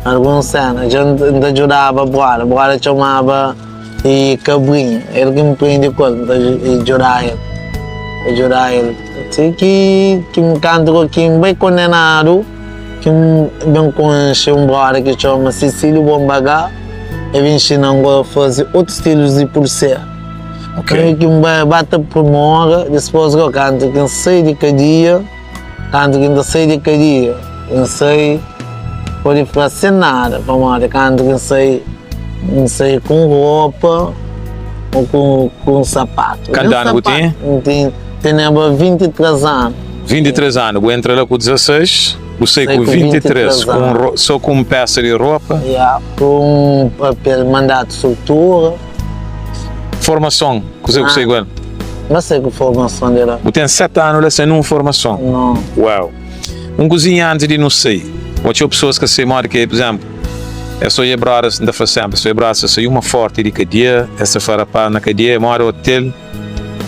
Speaker 2: algun sena. Dja N ta djudaba broda, broda txomaba i Kabrinha, el ki N prende ku el, N ta djuda el, ta djuda el, ti ki kantu ki N bai kondenadu. Ki N ben konxe un brother ki txoma Cecílio Bombagá, el ben inxina-m gó faze otus stilus di pulsera.
Speaker 1: Ok.
Speaker 2: Ki N bai ba ta primora, dispôs gó kantu ki N sai di kadia, kantu ki N ta sai di kadia, N sai pode fla sen nada, pamodi kantu ki N sai, N sai ku un ropa ô ku un sapatu.
Speaker 1: Kantu anu bu tinha?
Speaker 2: N tinha, teneba 23 anu.
Speaker 1: 23 anu, bu entra la ku 16, bu sai ku 23, ku un ro, so ku un pesa di ropa.
Speaker 2: Ya, ku un papel mandatu soltura.
Speaker 1: Formason, kuzê ku sai ku el?
Speaker 2: N ka sai ku formason di la.
Speaker 1: Bu ten 7 anu la sen nun formason?
Speaker 2: No.
Speaker 1: Uau! Un kuzinha antis di nu sai, ô txeu pesoas ka sai modi ki é, pur izénplu, es ta odja brothers, N ta fla sénpri, es ta odja brothers ta sai uma forti di kadia, es ta fla rapaz na kadia é modi otel.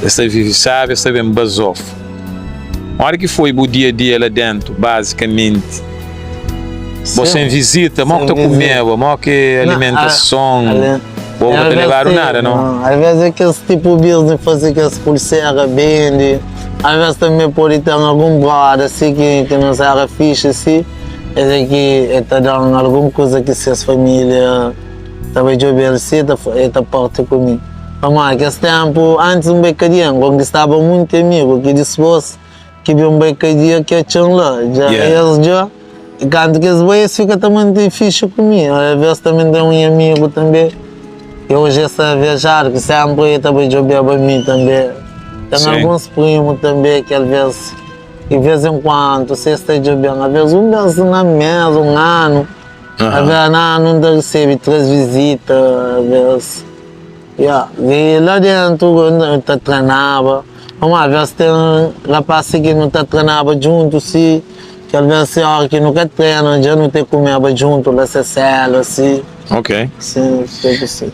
Speaker 1: Es ta vive sábi, es ta ben bazofu. Modi ki foi bu dia-dia la dentu, bazikamenti? Bo sen vizita, mo ki ta kumeba, mo ki alimentason? Bo ka ta lebadu nada, no?
Speaker 2: Alvês é kes tipu bizni faze kes pulsera, bende. Alvês tanbe pode ten algun broda si ki nos éra fixi si, es é ki e ta da-m algun kuza ki ses família ta bai djobe-l si, e ta parti ku mi. Pamodi kes ténpu antis N bai kadia, N konkistaba munti amigu ki dispôs ki ben bai kadia ki atxa-m la. Dja es dja, kantu ki es bai es fika ta mante fixi ku mi. Alvês tanbe N ten un amigu tanbe ki oji el sta viajadu ki sénpri el ta bai djobeba mi tanbe. Ten alguns primu tanbe ki alvês di vês en kuantu si es ta djobe-m, alvês un bês na mês, un anu, alvês na anu N ta resebe 3 vizita, alvês. Ya, di la dentu N ta trenaba. Pamodi alvês ten rapás si ki nu ta trenaba djuntu si, ki alvês si óra ki nu ka trena dja nu ta kumeba djuntu la se séla si.
Speaker 1: Ok.
Speaker 2: Si, tudu si.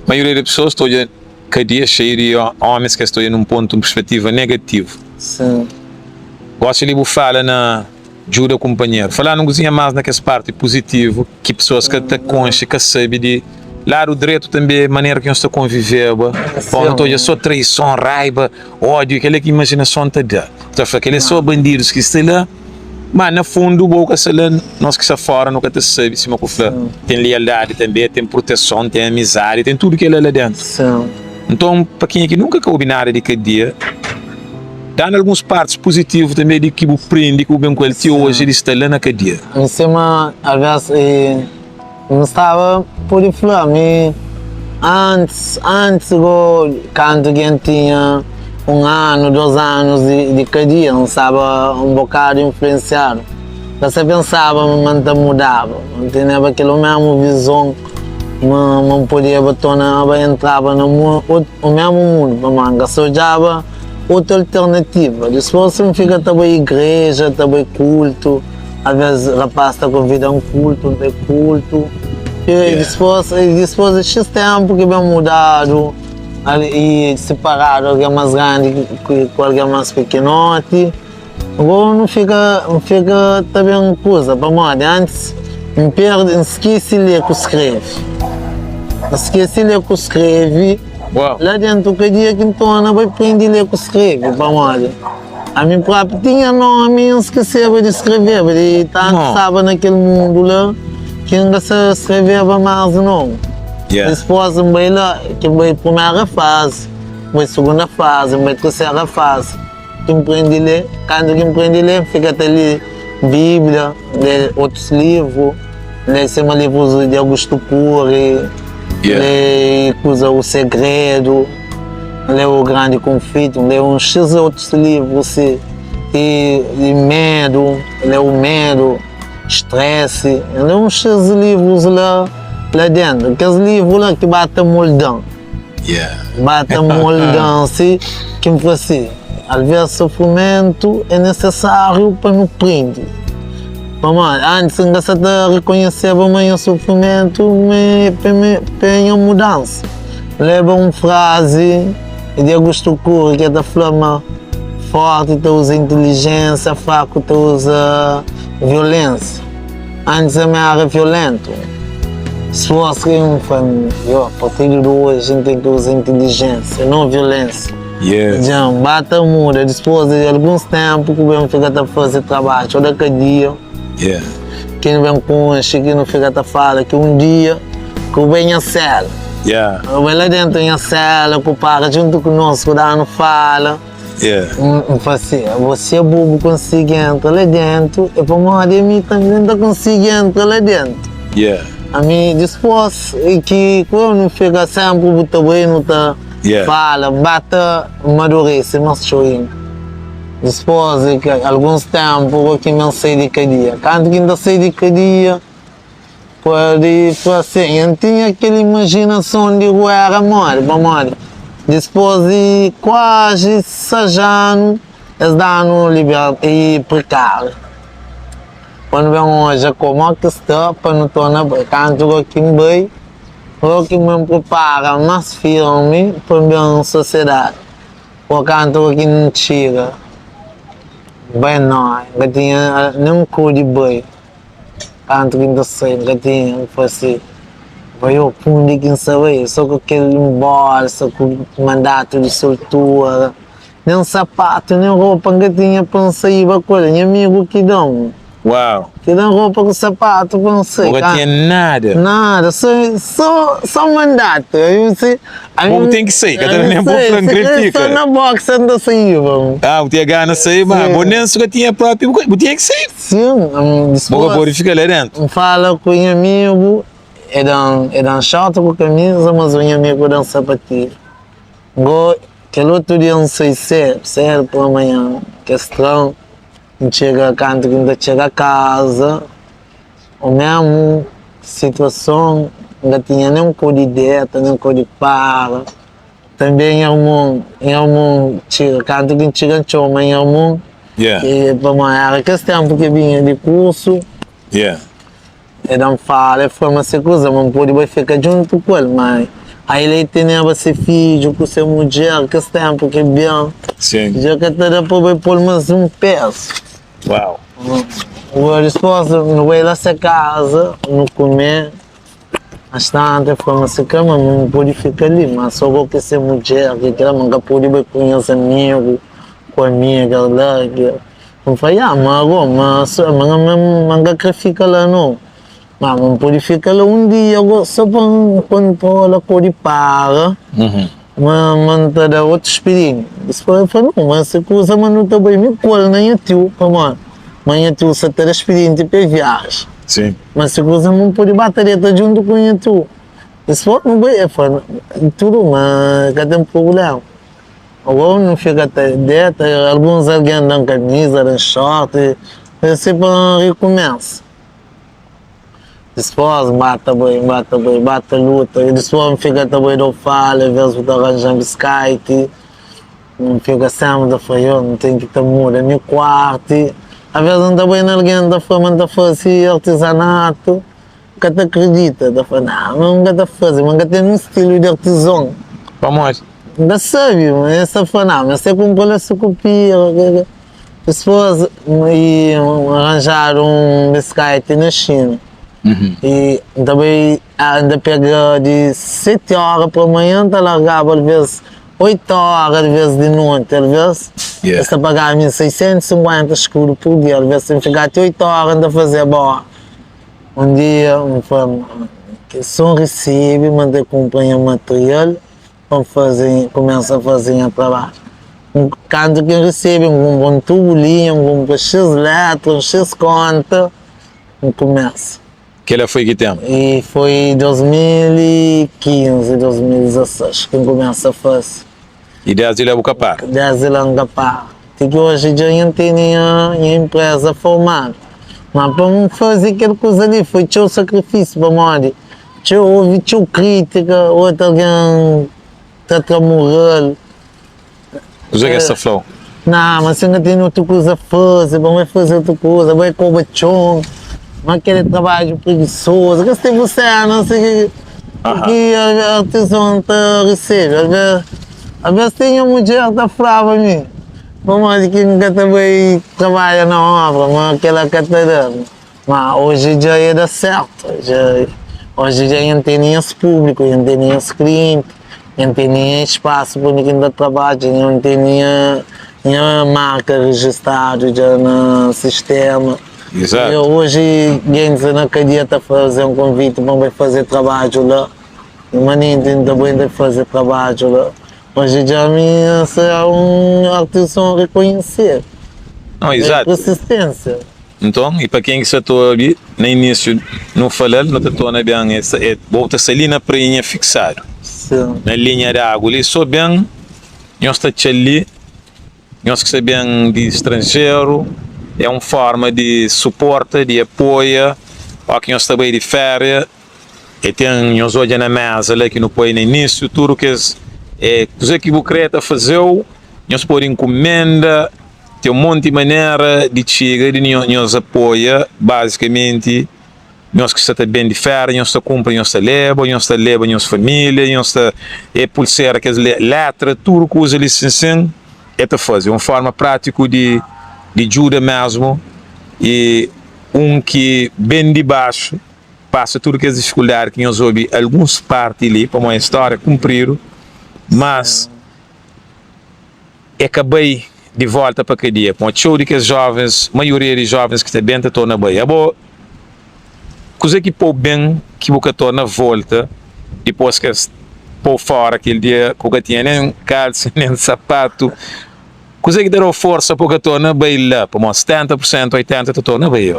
Speaker 1: Maioria di pesoas ta odja kadia xeiu di ómis ki es ta odja nun pontu, un perspetiva negativu.
Speaker 2: Sim.
Speaker 1: Gosi li bu fala na djuda kunpanheru. Fala-nu un kuzinha más na kes párti puzitivu ki pesoas ka ta konxe, ka sabe di ladu dretu tanbê, manera ki nhos ta konviveba. Pamodi nu ta odja sô traison, raiba, ódiu, kel-la ki imajinason ta da. Bu ta fla kel-la é sô bandidus ki sta la, má na fundu bo ka sta la, nos ki sta fóra nu ka ta sabe. Sima ku fla, ten lialdadi tanbê, ten proteson, ten amizadi, ten tudu kel-la la déntu. Nton, pa kenha ki nunka ka obi nada di kadia, Da-nu alguns partis puzitivu tanbê di ki bu prende, ki bu ben ku el ti oji di sta la na kadia.
Speaker 2: Mi sima alvês N staba pode fla mi antis, antis go kantu ki N tinha un anu, dos anus di kadia N staba un bokadu influensiadu. N sa pensaba ma N ta mudaba, N teneba kel mésmu vizon ma N podeba tornaba entraba na o mésmu mundu pamodi N ka sa odjaba Otu alternativa, dispôs N fika ta bai igreja, ta bai kultu, alvês rapaz ta konvida-m kultu, N bai kultu. I dispôs, dispôs di xis ténpu ki ben mudadu i siparadu algen más grandi ku algen más pikinoti, Bo nu fika, N fika ta ben kuza, pamodi antis N perde, N skese lé ku skrebe. N skese lé ku skrebe la dentu ka dia ki N torna bai prende lé ku skrebe, pamodi ami propi tinha nomi N skeseba di skrebeba, di tantu staba na kel mundu la ki N ka sa skrebeba más nomu. Dispôs N bai la, ki N bai primera fazi, N bai sugunda fazi, N bai tersera fazi. Ki N prende lé. Kantu ki N prende lé, N fika ta lé Bíblia, lé otus livru, lé sima livrus di Augusto Cury, lé kuza O Segredo, lé O Grande Conflito, lé uns xis otus livru si, i medu, lé O Medo, Stresse, N lé uns xis livrus la la déntu. Kes livru la ki ba ta molda-m. Ba ta molda-m si ki N fla si, alvês sufrimentu é nesesáriu pa nu prende. Pamodi antis N ka sa ta rekonheseba ma nha sufrimentu ma pa é nha mudansa. N leba un frazi di Augusto Cury ki el ta fla ma fórti ta uza intilijénsia, fraku ta uza violénsia. Antis ami éra violéntu. Pesoas ki N fla, Yo, apartir di oji N ten ki uza intilijénsia, non violénsia. Dja N ba ta muda. Dipôs di alguns ténpu ku ben fika ta faze trabadju da kadia, ki N ben konxe, ki nu fika ta fala ki un dia ku bai nha séla. Nu bai la déntu nha séla, ku para djuntu ku nos, ku da-nu fala. N fla si, Você bo bu konsigi entra la dentu, é pamodi ami tanbe N ta konsigi entra la dentu. Ami dispôs ki ku eu nu fika senpri bu ta bai nu ta fala, ba ta madurese más txeu inda. Dispôs di alguns tenpu go ki mi N sai di kadia. Kantu ki N ta sai di kadia, Pode fla sin, N tinha kel imajinason di guera modi, pamodi dispôs di kuazi 6 anu es da-nu i prekáriu pa nu ben odja komo ki sta pa nu torna bai. Kantu go ki N bai, go ki N pripara más firmi pa N ben sosiedadi. Go kantu go ki N txiga, bai no, N ka tinha nen ku di bai. Kantu ki N ta sai, N ka tinha, N fla si, Bai ô, pundi ki N sa bai? So ku kel bolsa ku mandatu di soltura, nen sapatu, nen ropa N ka tinha pa N saiba ku el. Nha amigu ki da-m.
Speaker 1: Uau!
Speaker 2: Ki da-m ropa ku sapatu pa N sai.
Speaker 1: Bu ka tinha nada?
Speaker 2: Nada, so, so, so mandatu.
Speaker 1: Bo ten ki sai, ka ta da nen bo fla N kre fika.
Speaker 2: So na boxa N ta saiba.
Speaker 1: Ah, bu tinha gana sai, ma bo nen su ka tinha propi, bu tinha ki sai.
Speaker 2: Sim,
Speaker 1: Bo ka pode fika la dentu.
Speaker 2: N fala ku nha amigu, e dan e dan short ku kamiza, mas nha amigu dan sapatilha. Go, kel otu dia N sai sedu, sedu pela manha, kes tran, N txega kantu ki N ta txega kaza, o mesmu situason, N ka tinha nen kau di deta, nen kau di para. Tanbê nha armun, nha armun txiga, kantu ki N txiga N txoma nha armun, ki pamodi éra kes ténpu ki el binha di kursu, el da-m fala, el fla ma se kuza, ma N pode bai fika djuntu ku el, ma el el teneba se fidju ku se mudjer kes ténpu ki el ben, dja ka ta da pa bai pô-l más un pézu. Dipôs nu bai la se kaza, nu kume. Mas tantu el fla ma si ka ma mi N pode fika li, ma so bo ki se mudjer ki kila, ma N ka pode bai ku nhas amigu, ku amigas la ki N fla ya ma ago ma so ma ma N ka kre fika la no, ma ma N pode fika la un dia go so pa N kontrola kodi para ma ma N ta da otu spiriensia. Dipos el fla no ma si kuza ma nu ta bai mi ku el na nha tiu pamodi ma nha tiu sa ta da spirienti pa e viaja. Ma si kuza nu pode ba ta deta djuntu ku nha tiu. Es fla, nu bai. El fla, tudu ma ka ten prubléma. Agora nu fika ta deta, alguns algen da-m kamiza, da-m short, asi pa N rikumesa. Dispos N ba ta bai, N ba ta bai, ba ta luta. Dispos N fika ta bai da-u fala, ves bu ta ranja-m biskaiti. N fika sénpri ta fla, Yo, N ten ki ta muda mi kuartu. Alvês N ta bai na algen, N ta fla ma N ta faze artizanatu, ka ta kridita, ta fla, Nau, ma N ka ta faze, ma N ka ten nin stilu di artizon.
Speaker 1: Pamodi?
Speaker 2: N ka sabe, ma es ta fla, Nau, ma se kunpra la se kopia. Dipôs, N ranjadu un biskaiti na Xina i N ta bai, N ta pega di seti óra pa manhan, N ta largaba alvês 8 óra alvês di noti, alvês es ta pagaba mi 650 skudu pur dia, alvês si N fika ti 8 óra N ta fazeba óra. Un dia N fla so N resebe ma N ta kunpra nha material pa N faze, kumesa faze nha trabadju. Kantu ki N resebe N kunpra un tubu linha, N kunpra xis letra, un xis konta, N kumesa.
Speaker 1: Kela foi ki tempu?
Speaker 2: E foi 2015, 2016 ki N kumesa fase.
Speaker 1: E desdi la bu ka para?
Speaker 2: Desdi la N ka para. Ti ki oji dja N tene nha inpreza formadu. Ma pa N faze kel kuza li foi txeu sakrifisiu pamodi txeu ovi txeu kritika, otu algen ta tra mural.
Speaker 1: Kuzê ki es ta fla-u?
Speaker 2: Nah, ma si N ka tene otu kuza faze, pa N bai faze otu kuza, bai koba txon, ma kel é trabadju prigisozu, kes tipu sena si ki ki artizon ta resebe. Alvês, alvês ti nha mudjer ta flaba mi, pamodi ki N ka ta bai trabadja na obra, ma kila ka ta da. Ma oji dja e da sertu, dja oji dja N tene nhas públiku, N tene nhas klienti, N tene nha spasu pa undi ki N ta trabadja, N tene nha nha marka rejistadu dja na sistema.
Speaker 1: Izatu.
Speaker 2: E oji gentis na kadia ta faze-m konviti pa N bai faze trabadju la, manenti N ta bai N ta faze trabadju la. Oji dja mi N ser un artizon rekonhesidu.
Speaker 1: Não, izatu.
Speaker 2: Persistênsia.
Speaker 1: Nton, i pa ken ki sa ta obi, na inísiu nu fala-l, nu ta torna ben, e sta, e, bo ta sta li na prainha fiksadu, na linha di agu li, so ben nhos ta txa-l li, nhos ki sta ben di stranjeru, é un forma di suporta, di apoia, ó ki nhos ta bai di féria, e ten, nhos odja na meza la ki nu poi na inísiu, tudu kes, e, kuze ki bu kre ta faze-u, nhos pode nkumenda. Ten un monti manera di txiga di nhos apoia, bazikamenti nhos ki sta ta ben di fera, nhos ta kunpra, nhos ta leba, nhos ta leba nhos familia, nhos ta e pulsera kes letra, tudu kuza li sin sin e ta faze. Un forma pratiku di di djuda mesmu i un ki ben di baxu pasa tudu kes difikuldadi ki nhos obi alguns parti li pamodi storia kunpridu, mas. E ka bai di volta pa kadia, pamodi txeu di kes jovens, maioria di jovens ki ta ben ta torna bai. Abo, kuze ki pou ben ki bu ka torna volta dipos ki es pou fora kel dia ki bu ka tinha nen kalsa nen sapatu? Kuze ki ta dau forsa pa bu ka torna bai la? Pamodi 70 pur sentu, 80 ta torna bai.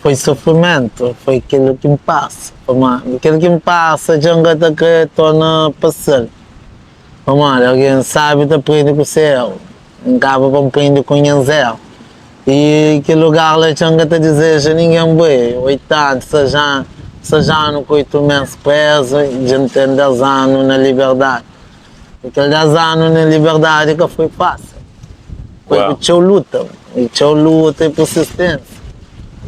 Speaker 2: Foi sofrimentu, foi kel ki N pasa, pamodi kel ki N pasa dja N ka ta kre torna pasa-l. Pamodi algen sábiu ta prende ku se éru. N kaba pa N prende ku nhas éru. I kel lugar la txeu N ka ta dizeja ningen bai. Oitadu, 6 anu ku 8 mês prézu, dja N ten 10 anu na liberdadi. E kel 10 anu na liberdadi ka foi fásil. Foi ku txeu luta, e txeu luta e persisténsia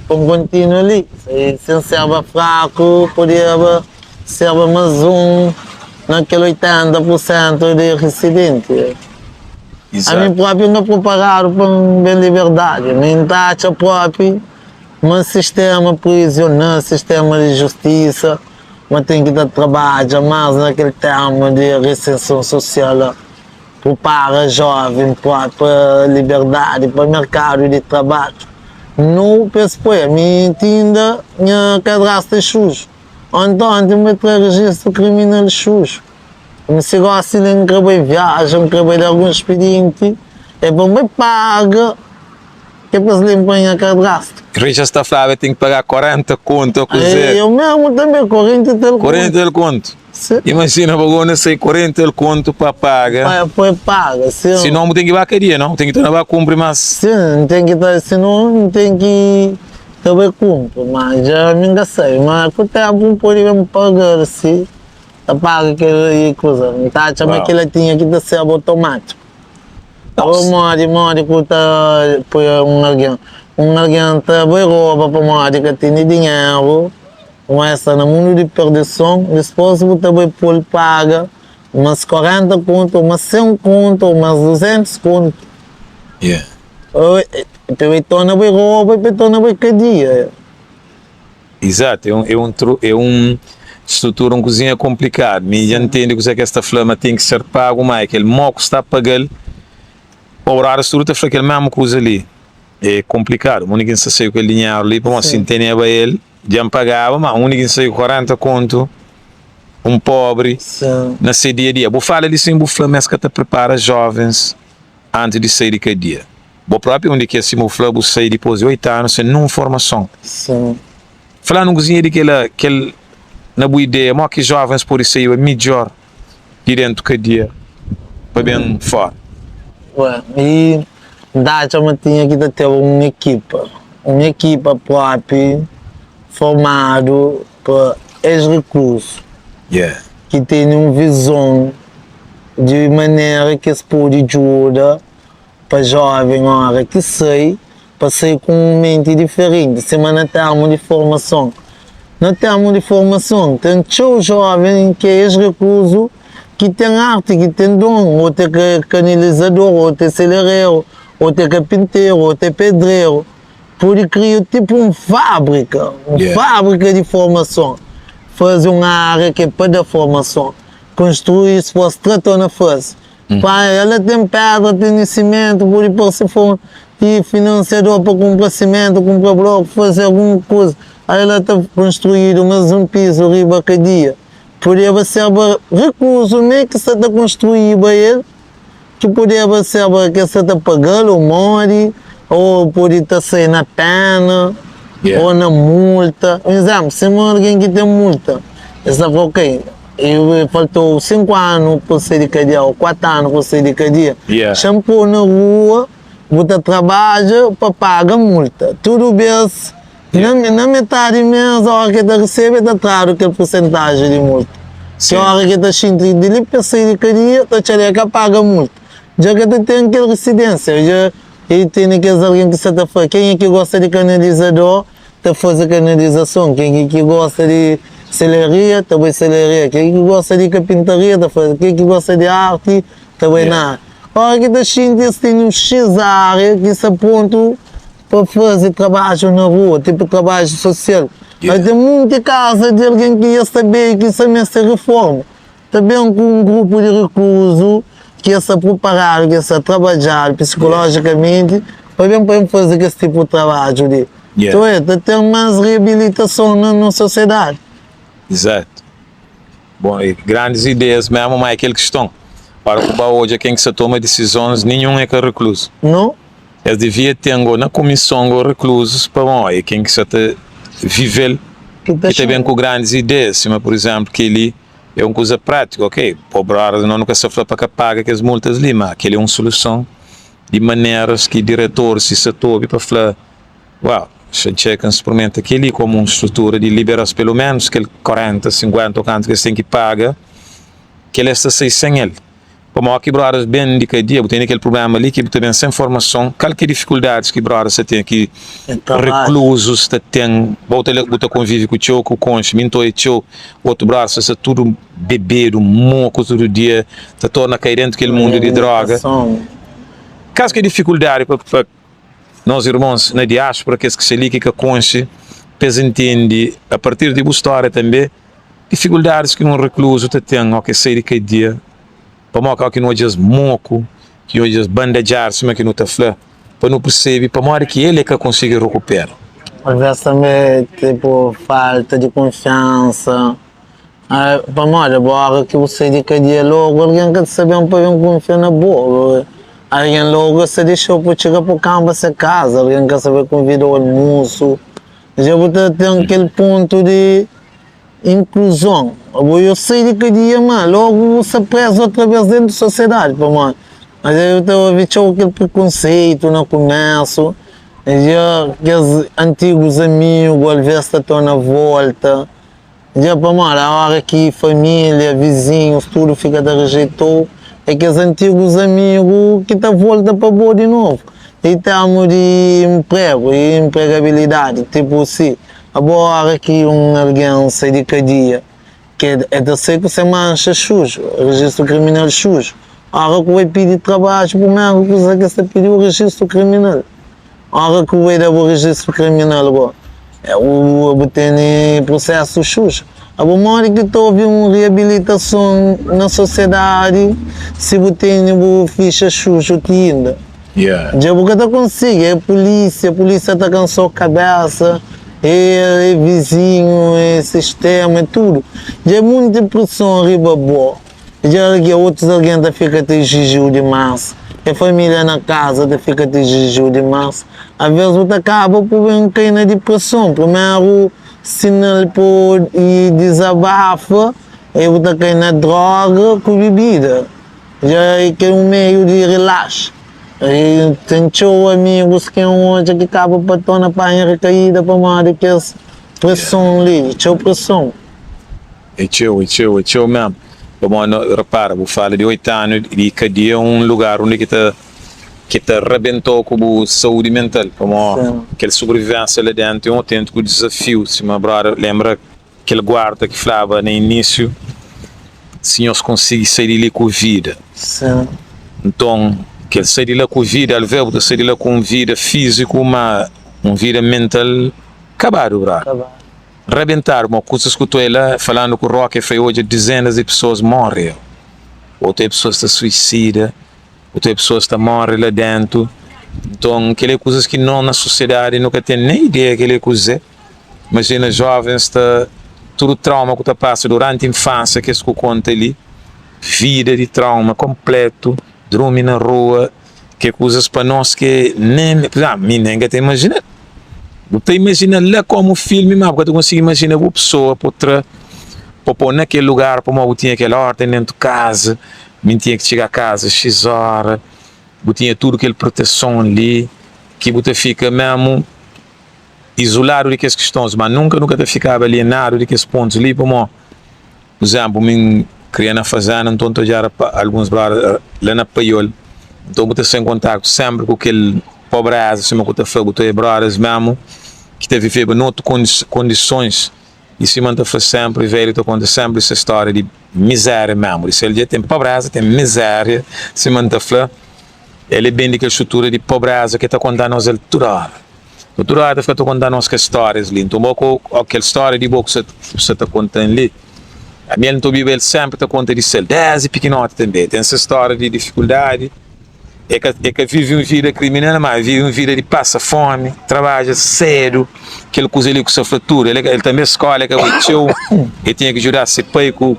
Speaker 2: pa N kontinua li. Si N sérba fraku, podeba sérba más un na kel 80 pur sentu di risidenti. Ami própi N ka pruparadu pa N ben liberdadi. Mi N ta atxa própi ma sistéma prizional, sistéma di justisa, ma ten ki ta trabadja más na kel téma di reinserson sosial la. Prupara jóven pa pa liberdadi, pa merkadu di trabadju. Nu pa es poi ami ti inda nha kadrastu é xuxu. Onti onti N bai tra rejistu kriminal xuxu. Mi si gosi li N kre bai viaja, N kre bai da algun spidinti, é pa N bai paga ke pa es linpa nha kadrastu.
Speaker 1: Richas ta flaba el ten ki paga 40 kontu o kuze.
Speaker 2: Eu mesmu tanbe, 40 e tal kontu.
Speaker 1: 40 e tal kontu. Imajina pa governo sai 40 el kontu pa paga.
Speaker 2: Pa pa paga, sim.
Speaker 1: Sinon bu ten ki ba kadia, não? Bu ten ki torna ba kunpri mas.
Speaker 2: Sim, N ten ki ta, sinon N ten ki ta bai kunpri, ma dja mi N ka sabe, ma ku tempu N pode ben paga-l si ta paga kel kuza. N ta atxa ma kila tinha ki ta serba otomátiku. Ô modi, modi ku ta poi un algen? Un algen ta bai roba pamodi ka tene dinheru. Má es sta na mundu di perdison, dispôs bu ta bai pô-l paga umas 40 kontu, umas 100 kontu, umas 200 kontu. Ô, pa el torna bai roba i pa el torna bai kadia.
Speaker 1: Izatu, é un, é un tru, é un strutura, un kuzinha konplikadu. Mi dja N ntende kuzê ki es ta fla ma ten ki ser pagu, má é kel mó ku sta paga-l. Obrada tudu ta fla kel mésmu kuza li. É konplikadu. Undi ki N sta sai ku kel dinheru li? Pamodi si N teneba el. Dja N pagaba, ma undi ki N sai ku 40 kontu, un pobri na se dia-dia. Bu fala di sin, bu fla ma es ka ta pripara jovens antis di sai di kadia. Bo propi un di kes, sima bu fla, bu sai dipos di 8 anu sen nun formason. Fla-nu un kuzinha di kela, kel na bu ideia, mo ki jovens pode saiba midjor di dentu kadia pa ben fora?
Speaker 2: Ué, i N ta atxa ma tinha ki ta ter un ekipa, un ekipa propi formadu pa es rikursu ki tene un vizon di manera ki es pode djuda pa joven ora ki sai, pa sai ku un menti diferenti, sima na termu di formason. Na termu di formason, ten txeu joven ki é es rekuzu ki ten arti, ki ten don, otu é kanalizador, otu é selereru, otu é kapinteru, otu é pedreru. Pode kria tipu un fábrika, un fábrika di formason, faze un ária ki é pa da formason, konstrui, spos tra torna faze. Pai, ela ten pedra, tene simentu, pode parse for ti finansiador pa kunpra simentu, kunpra bloku, faze algun kuza. Aí ela ta konstruídu mas un pizu riba kadia. Podeba serba rikursu me ki sa ta konstruíba el, ki podeba serba ke sa ta paga-l o modi, o pode ta sai na pena, o na multa. Un izénplu, sima algen ki ten multa, es ta fla, ok, E faltou 5 anu pa sai di kadia ou 4 anu pa sai di kadia, xa-m pô na rua, bu ta trabadja pa paga multa. Tudu bês, na metadi mês, óra ki el ta resebe, el ta tradu kel pursentajen di multa. Ki óra ki el ta xinti di li pa sai di kadia, ta txal el ka paga multa. Dja ka ta ten kel residênsia, dja el tene kes algen ki sa ta fla, kenha ki gosta di kanalizador, ta faze kanalizason, ken ki gosta di selaria ta bai selaria, ken ki gosta di kapintaria ta faze, ken ki gosta di arti ta bai na arti. Ora ki ta xinti es tene un xis aria ki sta prontu pa faze trabadju na rua, tipu trabadju sosial. Mas ten munti kaza di algen ki dja sta bedju ki sta meste riforma. Ta ben ku un grupu di rikuzu ki es sta pruparadu, ki es sta trabadjadu psikolojikamenti pa ben pa ben faze kes tipu di trabadju li. Nton, e ta ten más riabilitason na nos sosiedadi.
Speaker 1: Izatu. Bon, e grandis ideias mesmu, ma é kel kiston, ora ku ba odja ken ki sta toma disizons, ninhun é ka rekluzu.
Speaker 2: No.
Speaker 1: Es devia ten go na kumison go rekluzus pa bon, é ken ki sta ta vive-l ki ta ben ku grandis ideias, sima pur izenplu keli. É un kuza prátiku, ok. Pobri óras nos nu ka sta fla pa ka paga kes multas li, má kel-li é un soluson di maneras ki diretoris si sta ta obi pa fla, Uau, xa N txeka, N sprimenta kel-li komu un strutura di libera-s peloménus kel 40, 50 ô kantu ki es ten ki paga, kel-li es ta sai sen el. Pamodi ki brodas ben di kadia, bu tene kel prublema li ki bu ta ben sen formason, kal ki é difikuldadis ki brodas ta ten ki rekluzus ta ten, bo ta bu ta konvivi ku txeu ku konxe, mi nta oia txeu otu brodas ta sta tudu bebedu, moku tudu dia, ta torna kai dentu kel mundu di droga. Kal ki é difikuldadi pa pa nos irmons na diaspora, kes ki sta li ki ka konxe, pa es intende a partir di bu stória tanbe, Difikuldadis ki un rekluzu ta ten ó ki sai di kadia, pamodi ka ki nu odja-s moku, ki odja-s bandadjadu sima ki nu ta fla, pa nu persebe pamodi ki el e ka konsigi rekupera.
Speaker 2: Alvês tanbê tipu falta di kunfiansa, pamodi abo óra ki bu sai di kadia lógu algen ka ta sta ben pa ben kunfia na bo, algen lógu ka sta dexa-u pa txiga pa kanba se kaza, algen ka sta bai konvida-u almusu. Dja bu ta ten kel pontu di inkluzon. Abo yo sai di kadia ma logu bu sta prezu otra bes dentu sosiedadi pamodi dja bu ta obi txeu kel prekonseitu na kumesu dja kes antigus amigu alves ta torna volta. Dja pamodi a ora ki familia, vizinhus, tudu fika ta rejeitou, é kes antigus amigu ki ta volta pa bo di novu. I termu di inpregu i inpregabilidadi, tipu si abo ora ki un algen sai di kadia, ke el ta sai ku se manxa xuxu, rejistu kriminal xuxu, ora ku bai pidi trabadju, primeru kuza ki es ta pidi-u rejistu kriminal. Ora ku bu da bu registro kriminal go, bu tene prusesu xuxa. Abo modi ki ta obi un reabilitason na sosiedadi si bu tene bu fixa xuxu ti inda? Dja bu ka ta konsigi, é pulisia, pulisia ta kansau kabesa, é vizinhu, é sistema, é tudu. Dja é munti preson riba bo. Dja algen, otus algen ta fika ta ijijiu dimás, e família na kaza ta fika ta ijijiu dimás. Alvês bu ta kaba ku ben kai na dipreson. Primeru sinal pa i dizabafa é bu ta kai na droga ku bibida. Dja é kel un meiu di rilaxa. I ten txeu amigus ki N odja ki kaba pa torna panha rekaída pamodi kes preson li, txeu preson.
Speaker 1: É txeu, é txeu, é txeu mesmu. Pamodi no, repara, bu fala di 8 anu di kadia un lugar undi ki ta ki ta rabentou ku bu saúdi mental, pamodi
Speaker 2: Sim.
Speaker 1: kel sobrevivênsia la dentu é un autêntiku dizafiu. Sima brother, lembra kel guarda ki flaba na inísiu, si nhos konsigi sai di li ku vida.
Speaker 2: Sim.
Speaker 1: Nton, kel sai di la ku vida, alvês bu ta sai di la ku un vida fíziku, ma un vida mental kabadu, brother.
Speaker 2: Kabadu.
Speaker 1: Rabentadu ma kusas ku toi la falandu ku Rocky fai odja dizenas di pessoas morre otu é pessoas ta suicida otu é pessoas ta morre la dentu nton keli é kusas ki no na sociedade nu ka ten nen ideia keli é kuze imajina jovens ta tudu trauma ku ta pasa duranti infansia kes ku konta li vida di trauma konpletu drumi na rua. Ke kuzas pa nos ke nen mi nen ka ta imajina. Bu ta imajina la komu filmi, ma bu ka ta konsigi imajina bu pesoa pa tra, pa pô na kel lugar pamodi bu tinha kel orden dentu kaza, mi tinha ki txiga kaza xis ora, bu tinha tudu kel proteson li ki bu ta fika memu izoladu di kes kistons, ma nunka nu ka ta fikaba alienadu di kes pontus li pamodi Pur izénplu, mi N kria na fazénda, nton N ta odjaba alguns brother la na Paiol, nton bu ta sta en kontaktu sénpri ku kel pobréza, sima ku ta fla, bu ta odja brothers mésmu ki ta viveba na otu kondisons i sima N ta fla sénpri, velhu ta konta sénpri se stória di mizéria mésmu, di sel dja ten pobréza, ten mizéria, sima N ta fla, el é ben di kel strutura di pobréza ki el ta konta nos el tudu óra. Nton tudu óra ta fika ta konta nos kes stórias li. Nton bo ku kel stória di bo ku sa ta konta-m li, ami el N ta obiba el sénpri ta konta di sel, désdi pikinoti tanbê. El ten se stória di difikuldadi. El ka el ka vive un vida kriminal, má el vive un vida di pasa fómi, trabadja sédu, kel kuza li ku sa fla tudu. El el tanbê skóla el ka bai txeu, el tinha ki djuda se pai ku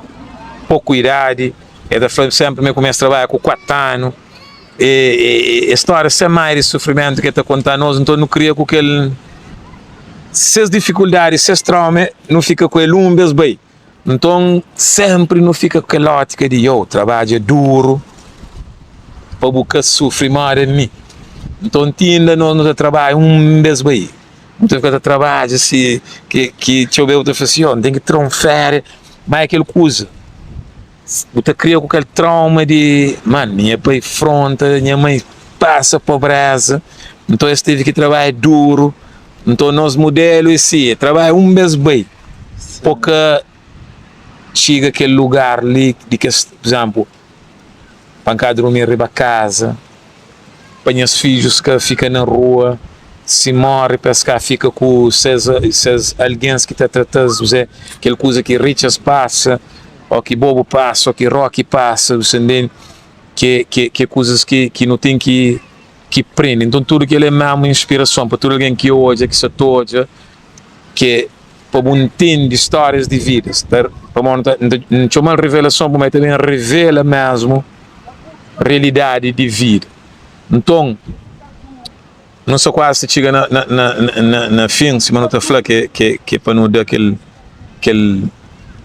Speaker 1: poku idadi. El ta fla sénpri ma el kumesa trabadja ku kuatu anu. E stória sen mai di sufrimentu ki el ta konta nos, nton nu kria ku kel ses difikuldadi, ses trauma, nu fika ku el un bes bai. Nton sénpri nu fika ku kel ótika di yo, trabadja duru pa bu ka sufri moda mi. Nton ti inda nos nu ta trabadja un bes bai, nu ta fika ta trabadja si ki txeu bes bu ta fla si, yo, N ten ki tra un féria, má é kel kuza. Bu ta kria ku kel trauma di, man, nha pai fronta, nha mai pasa pobreza, nton es tevi ki trabadja duru, nton nos mudelu é si, é trabadja un bes bai, pa ka txiga kel lugar li di kes, pur izénplu, pa N ka durmi riba kaza, pa nhas fidjus ka fika na rua, si móre pa es ka fika ku ses ses algens ki ta trata-s, kuzê, kel kuza ki Richas pasa, ô ki bo bu pasa, ô ki Roki pasa, bu sta ntende? Ke ke ke kuzas ki ki nu ten ki ki prende. Nton tudu kel-li é mésmu inspirason pa tudu algen ki odja, ki sa ta odja, ke pa bu ntende stórias di vida. Pamodi N ta N txoma-l revelason pamodi el ta ben revela mésmu realidadi di vida. Nton, nu sta kuazi ta txiga na, na, na, na, na fin, sima nu ta fla ke, ke, ke pa nu da kel, kel,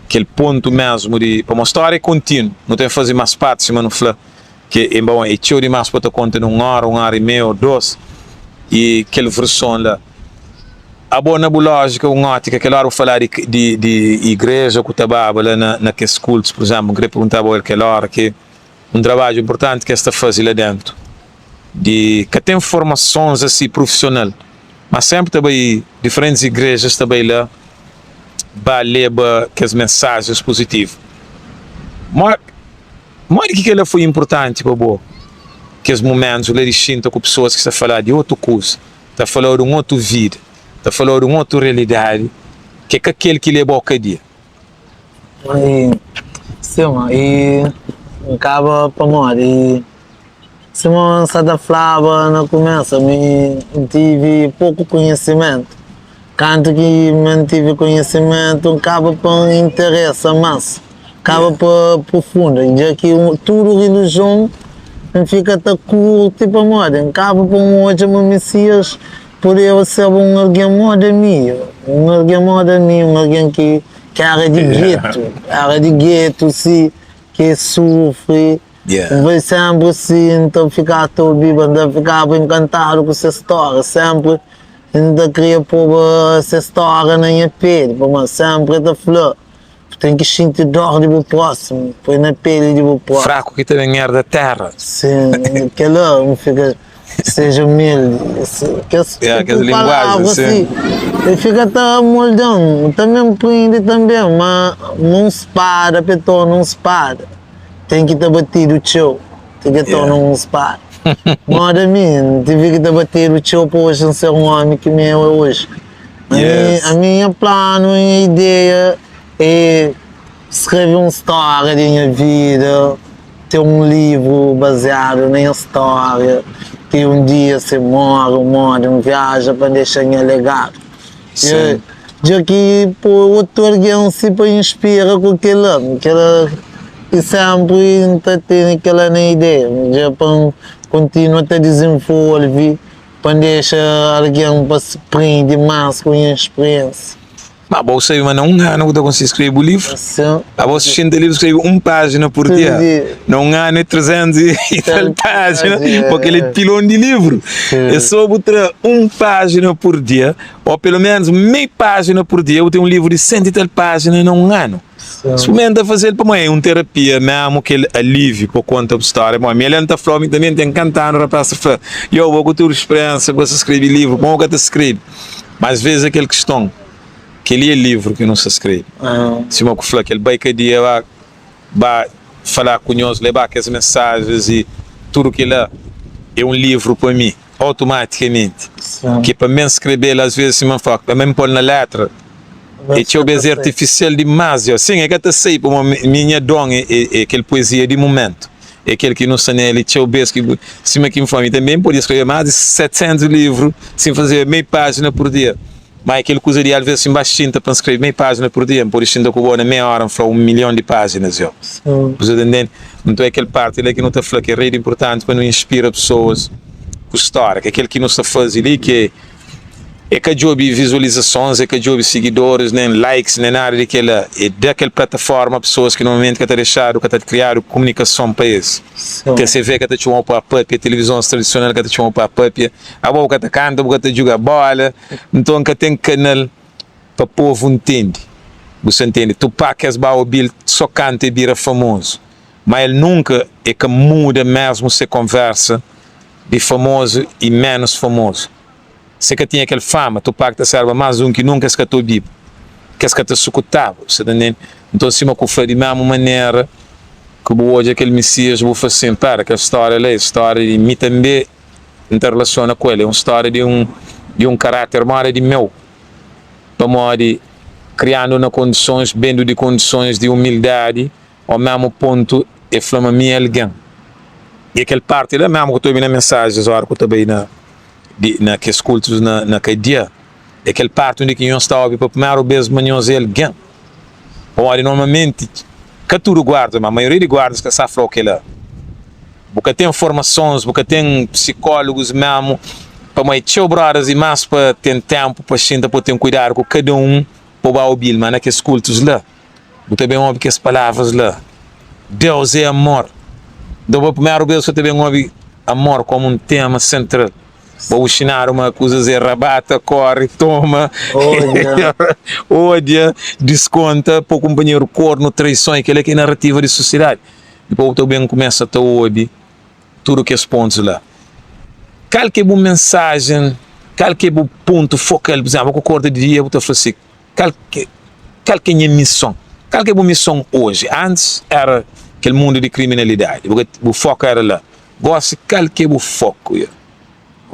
Speaker 1: kel pontu mésmu di, pamodi stória é kontinu, nu ten faze más parti, sima nu fla, ke é bon, é txeu dimás pa ta konta na un óra, un óra i meiu ô dôs, i kel verson la. Abo na bu lójika, un ótika, kel óra bu fala di, di, di igreja ku ta baba la na, na kes kultus, pur izénplu, N kre perguntaba el kel óra ke un trabadju inpurtanti ki es ta faze la déntu, di ka ten formasons asi prufisional, má sénpri ta bai diferentis igrejas ta bai la ba leba kes mensajens puzitivu. Modi ki kel-la foi inpurtanti pa bo, kes mumentus la di xinta ku pesoas ki sta fala di otu kuza, ta fala-u di un otu vida, ta fala-u di un otu realidadi ki é ka kel ki leba-u kadia?
Speaker 2: Sima, i N kaba pamodi sima N sa ta flaba na kumesa mi N tivi poku konhisimentu. Kantu ki mi N tivi konhisimentu N kaba pa N interesa mas, kaba pa aprofunda dja ki tudu rilijion N fika ta kurti pamodi N kaba pa N odja ma Mesias podeba seba un algen moda mi, un algen moda mi, un algen ki ki éra di getu, éra di getu si, ki sufri, N bai sénpri si, N ta fikaba ta obiba, N ta fikaba enkantadu ku se stória, sénpri N ta kria poba se stória na nha peli, pamodi sénpri el ta fla, Bu ten ki xinti dór di bu prósimu, poi na peli di bu prósimu.
Speaker 1: Fraku ki ta ben erda téra.
Speaker 2: Sin, kel-la N fika, seja umildi, kes tipo palavra si, el fika ta molda-m, N tanbe N prende tanbe ma un spada pa el torna un spada, ten ki ta batidu txeu, ten ki torna un spada. Moda mi, N tive ki ta batidu txeu pa oji N ser un omi ki mi é oji. Ami nha planu, nha ideia é skrebe un stória di nha vida, ten un livru baziadu na nha stória, ki un dia si N móre, N móre, N viaja pa N dexa nha legadu. Dja ki poi otu algen si pa inspira ku kel-la, kel-la i sénpri N ta tene kel-la na ideia, dja pa N kontinua ta dizenvolve. Pa N dexa algen pa prende más ku nha spriensa.
Speaker 1: Ma bo sabe ma na un anu bu ta konsigi skrebe bu livru?
Speaker 2: Sin.
Speaker 1: Abo si xinta li bu skrebe un pájina pur dia. Na un anu é 300 i tal pájina, pa kel é pilon di livru. É sô bu tra un pájina pur dia, ô pelu ménus mei pájina pur dia, bu ten un livru di 100 i tal pájina na un anu. Sprimenta faze-l pamodi é un terapia mésmu kel alíviu pa konta bu stória. Pamodi mi alén ta fla-u mi tanbê N ten kantanu rapaz ta fla, Yo, bo ku tudu spiriénsa bu ka sta skrebe livru, pamodi bu ka ta skrebe? Má as vezes é kel kiston, kel-li é livru ki nu sta skrebe. Sima ku fla, kel bai kadia ba ba fala ku nhos, leba kes mensajens i tudu kel-la é un livru pa mi. Automatikamenti ki pa mi N skrebe-l as vezes sima N fla pa mi N pô-l na letra é txeu bes é artifisial dimás dja sin é ka ta sai pamodi mi nha don é kel poezia di mumentu é kel ki nu sta nel i txeu bes ki sima ki N fla mi tanbe N podia skrebe más di 700 livru si N fazeba mei pájina pur dia má é kel kuza di alves si N ba xinta pa N skrebe mei pájina pur dia N pode xinta ku bo na meia óra N fla un milhon di pájinas dja bu sta ta ntende nton é kel parti la ki nu ta fla ki é rei di inpurtanti pa nu inspira pesoas ku stória, ke kel ki nu sta faze li ke é ka djobe vizualizasons, é ka djobe sigidoris, nen likes, nen nada di kel-la, é da kel plataforma pesoas ki normalmenti ka ta dexadu, ka ta kriadu kumunikason pa es. TCV ka ta txoma-u pa papia, tilivizons tradisional ka ta txoma-u pa papia, abo bu ka ta kanta, bu ka ta djuga bola, nton ka ten kanal pa povu ntende. Bu sa ntende? Tupac es ba obi-l so kantu e bira famozu. Ma el nunka e ka muda mesmu se konversa di famozu i menus famozu. Se ka tinha kel fama, Tupac ta serba mas un ki nunka es ka ta obiba, ki es ka ta sukutaba. Bu sa ta ntende? Nton sima ku fla di mesmu manera ku bu odja kel Misias bu fla sin, pera kel storia la e storia di mi tanbe N ta relasiona ku el, e un storia di un di un karater moda di meu. Pamodi kriandu na kondisons, bendu di kondisons di umildadi, o memu pontu e fla ma mi e algen. I e kel parti la memu ku ta obi na mensajens ora ku ta bai na di na kes kultus na na kadia, e kel parti undi ki nhos ta obi pa primeru bes ma nhos e algen. Pamodi normalmenti ka tudu guardas, ma maioria di guardas ka sa fla-u kela. Bu ka ten formasons, bu ka ten psikólugus memu, pamodi txeu brodas di más pa ten ténpu pa xinta pa ten kuidadu ku kada un pa bu ba obi-l. Ma na kes kultus la, bu ta ben obi kes palavras la, Deus é amor. Nton, pa primeru bês, bu ta ben obi amor kómu un téma sentral. Bo bu xinadu ma kuzas é rabata, kóre, toma, ôdia, diskonta, pô kunpanheru kornu, traison, é kel-la ki é narativa di sosiedadi. Dipôs bu ta ben kumesa ta obi tudu kes pontus la. Kal ki é bu mensajen, kal ki é bu pontu fokal? Pur izénplu, bu korda di dia bu ta fla si, kal ki kal ki é nha mison? Kal ki é bu mison oji? Antis éra kel mundu di kriminalidadi, bu bu foku éra la. Gósi kal ki é bu foku?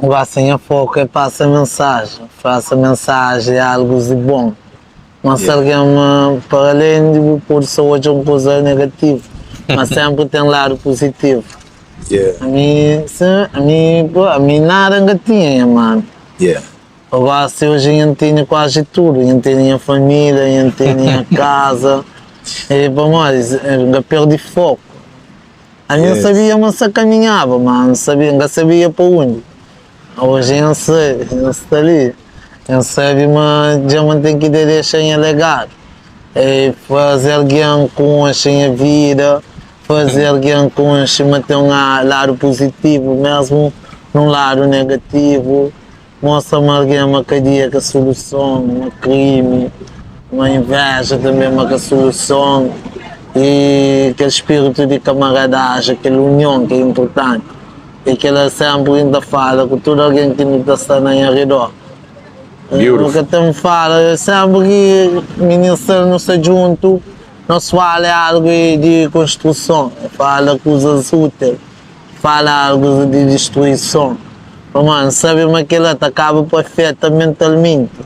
Speaker 2: Gósi nha foku é pasa mensajen, pasa mensajen é algu di bon. Ma si algen ma para alén di bu pode sa odja un kuza negativu, ma senpri ten ladu puzitivu. Ami, si, ami, ami nada N ka tinha nha manu. Gosi oji N tene kuazi tudu, N tene nha família, N tene nha kaza, e pamodi N ka perdi foku. Ami N sabia ma N sa kaminhaba, ma N sabia, N ka sabia pa undi. Oji N sabe, N sta li, N sabe ma dja ma N ten ki dexa nha legadu, e faze algen konxe nha vida, faze algen konxe ma ten un ladu puzitivu mesmu nun ladu negativu, mostra ma algen ma kadia ka suluson, ma krimi, ma inveja tanbe ma ka suluson i kel spiritu di kamaradajen, kel union ki é inpurtanti. I kila senpri N ta fala ku tudu algen ki nu ta sta na nha ridor. Nu ka ten fala, senpri ki ministra nu sta djuntu, nos fala é algu di konstruson, fala kuzas útil, fala algu di distruison. Pamodi N sabe ma kila ta kaba pa afeta mentalmenti.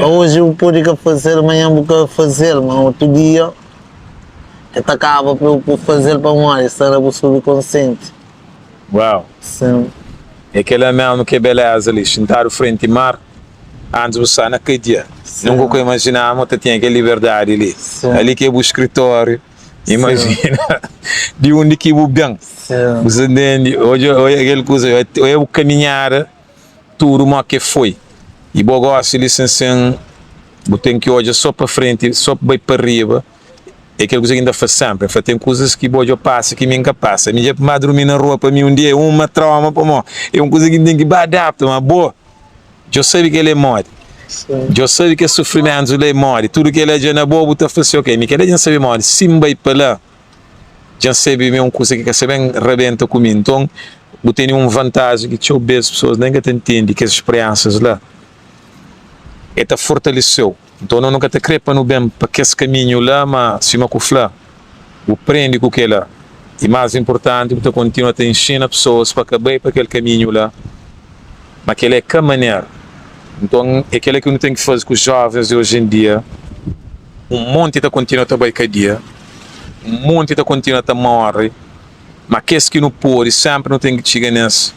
Speaker 2: Oji bu pode ka faze-l, manhan bu ka faze-l, ma otu dia e ta kaba pa bu faze-l pamodi sta na bu subkonsienti.
Speaker 1: Uau!
Speaker 2: Sim.
Speaker 1: É kela mesmu ki é beleza li, xintadu frenti mar, antis bu sta na kadia. Nunka ku imaginaba ma ta tinha kel liberdadi li. Ali ki é bu skritóriu, imagina di undi ki bu ben. Bu sa ntende? Odja, odja kel kuza, odja bu kaminhada tudu mo ke foi. I bo gosi li sen sen bu ten ki odja so pa frenti, so bai pa riba. É kel kuza ki N ta fla sénpri, N fla, ten kuzas ki bo dja pasa ki mi N ka pasa. Mi dja ba durmi na rua pa mi un dia é uma trauma pamodi é un kuza ki N ten ki ba adapta. Ma bo dja sabe kel é modi, dja sabe kes sufrimentus la é modi, tudu kel-la dja na bo, bu ta fla si, ok, mi kel-la dja N sabe modi, si N bai pa la dja N sabe ma é un kuza ki ka sta ben rabenta ku mi. Nton, bu tene un vantaji ki txeu bês pesoas nen ka ta ntende kes spriensas la, e ta fortalese-u. Nton, no nu ka ta krê pa nu ben pa kes kaminhu la, má sima ku fla, bu prende ku kel-la. I más inportanti, bu ta kontinua ta inxina pesoas pa ka bai pa kel kaminhu la, má kel-la é ka manera. Nton, é kel-la ki nu ten ki faze ku jóvens di oji en dia. Un monti ta kontinua ta bai kadia, un monti ta kontinua ta móre, má kes ki nu pode, sénpri nu ten ki txiga nes.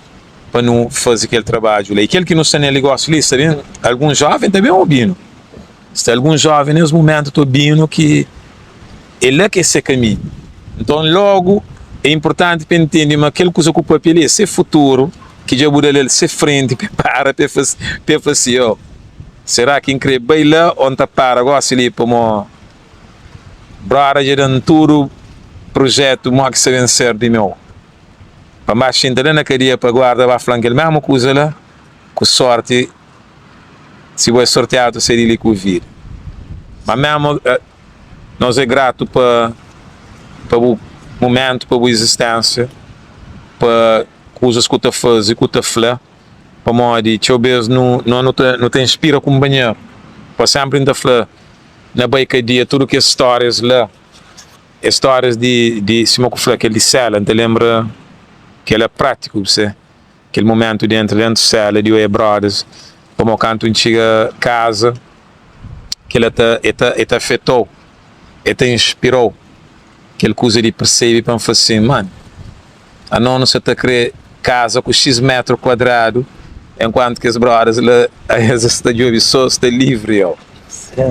Speaker 1: pa nu faze kel trabadju la. I kel ki nu sta nel gósi li, sta ben, alguns jóven ta ben obi-nu. Sta alguns jóven nes mumentu ta obi-nu ki é la ki é se kaminhu. Nton, lógu é inportanti pa e ntende ma kel kuza ku papia li é se futuru, ki dja bu da-l el se frenti pa e para pa e fla si, Oh, será ki N krê bai la ô N ta para gósi li pamó brother dja da-m tudu prujétu mó ki sta ben ser di meu? Pa N ba xinta la na kadia pa guarda ba fla-m kel mésmu kuza la, ku sórti, si bo é sortiadu ta sai di li ku vida. Ma mésmu nos é gratu pa pa bu mumentu, pa bu izisténsia, pa kuzas ku ta faze, ku ta fla, pamodi txeu bês nu no nu ta nu ta inspira kunpanheru. Pa sénpri N ta fla na bai kadia tudu kes stórias la é stórias di di sima ku fla kel di séla, N ta lenbra kel-la prátiku, bu se. Kel momentu di entra dentu sela di oia brothers pamo kantu N txiga kaza kela ta e ta e ta afetou e ta inspirou kel kuza di persebi pa N fla sin man ano nu sa ta kre kaza ku xis metru kuadradu enkuantu kes brothers la es es ta djobi so sta livri yo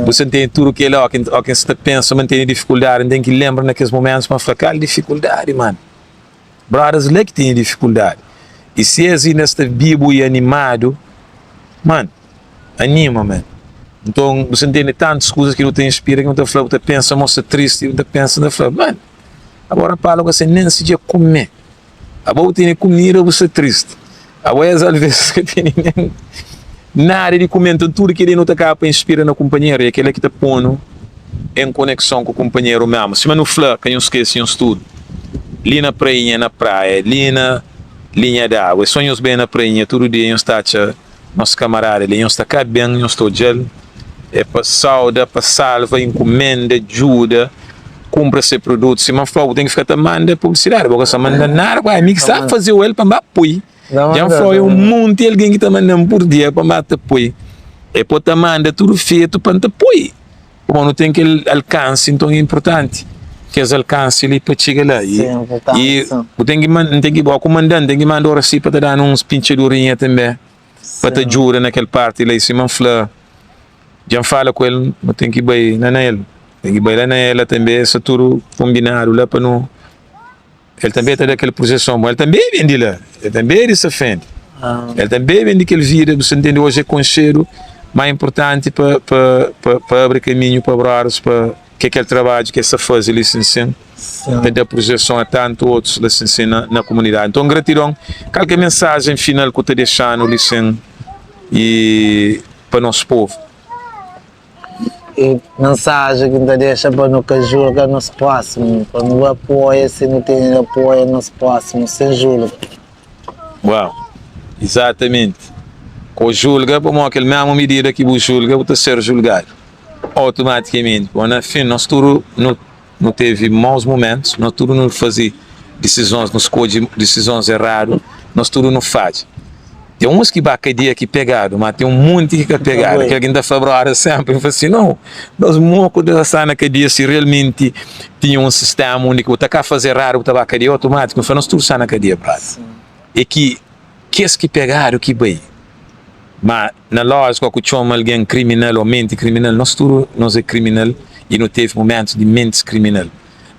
Speaker 1: bu sa ntende tudu kela o ki N sta pensa ma N tene difikuldadi N ten ki lenbra na kes momentus pa N fla kal difikuldadi man. Brothers la ki tene difikuldadi i si es inda sta bibu i animadu man anima man nton bu sa ntende tantus kuzas ki nu ta inspira ki nu ta fla bu ta pensa ma bu sta tristi bu ta pensa bu ta fla man abo rapaz la ka sta nen si dja kume abo bu tene kumida bu sta tristi abo es alves ka tene nen nada di kume nton tudu keli nu ta kaba pa inspira na kunpanheru i é kela ki ta ponu en konekson ku kunpanheru mésmu. Sima nu fla, ka nhos skese nhos tudu li na prainha, na praia, li na linha d'agu. É sô nhos ben na prainha tudu dia, nhos ta atxa nos kamarada li. Nhos ta ka ben, nhos ta odja-l. É pa sauda, pa salva, inkumenda, djuda, kunpra se produtu. Sima N fla-u, bu ten ki fika ta manda publisidadi. Bo ka sta manda nada ku el. Mi ki sta faze-u el pa N ba pui. Dja N fla-u, é un monti algen ki ta manda-m pur dia pa N ba ta poi. E pô ta manda tudu fetu pa N ta poi. Pamodi nu ten kel alkansi, nton é inportanti kes alkansi li pa txiga la. I, i bu ten ki N ten ki, bo ku manda-m, N ten ki manda Oracy pa ta da-nu uns pintxadurinha tanbe, pa ta djuda na kel parti la. I sima N fla, dja N fala ku el, nu ten ki bai la na el, ten ki bai la na el la tanbe, sta tudu konbinadu la pa nu. El tanbê ta da kel projeson bon. El tanbê ben di la. El tanbê é di Safende. El tanbê ben di kel vida, bu sa ntende? Oji é konxedu, má é inportanti pa, pa, pa, pa abri kaminhu pa brothers, pa ke kel trabadju ki es sa faze li sin sin, ta da projeson a tantu otus la sin sin na, na komunidadi. Nton, gratidon. Kal ki é mensajen final ku ta dexa-nu li sin i pa nos povu?
Speaker 2: E mensajen ki N ta dexa pa nu ka julga nos prósimu, pa nu apoia si nu tene di apoia nos prósimu sen julga.
Speaker 1: Uau! Izatamenti. Ka bu julga pamodi kel mésmu midida ki bu julga, bu ta ser julgadu automatikamenti. Pamodi na fin nos tudu nu Nu tevi maus mumentus, nos tudu nu faze disizons, nu skodje disizons eradu, nos tudu nu fadja. Ten uns ki ba kadia ki pegadu, ma ten un monti ki ka pegadu. Kel ki N ta fla broda sénpri, N fla si, nau, nos moku ta sta na kadia si realmenti tinha un sistéma undi ki bu ta ka faze eradu bu ta ba kadia otomátiku. N fla, nos tudu sta na kadia, brother. É ki kes ki pegadu ki bai. Ma na lójika ku txoma algen kriminal ô menti kriminal, nos tudu nos é kriminal i nu tevi mumentus di mentis kriminal.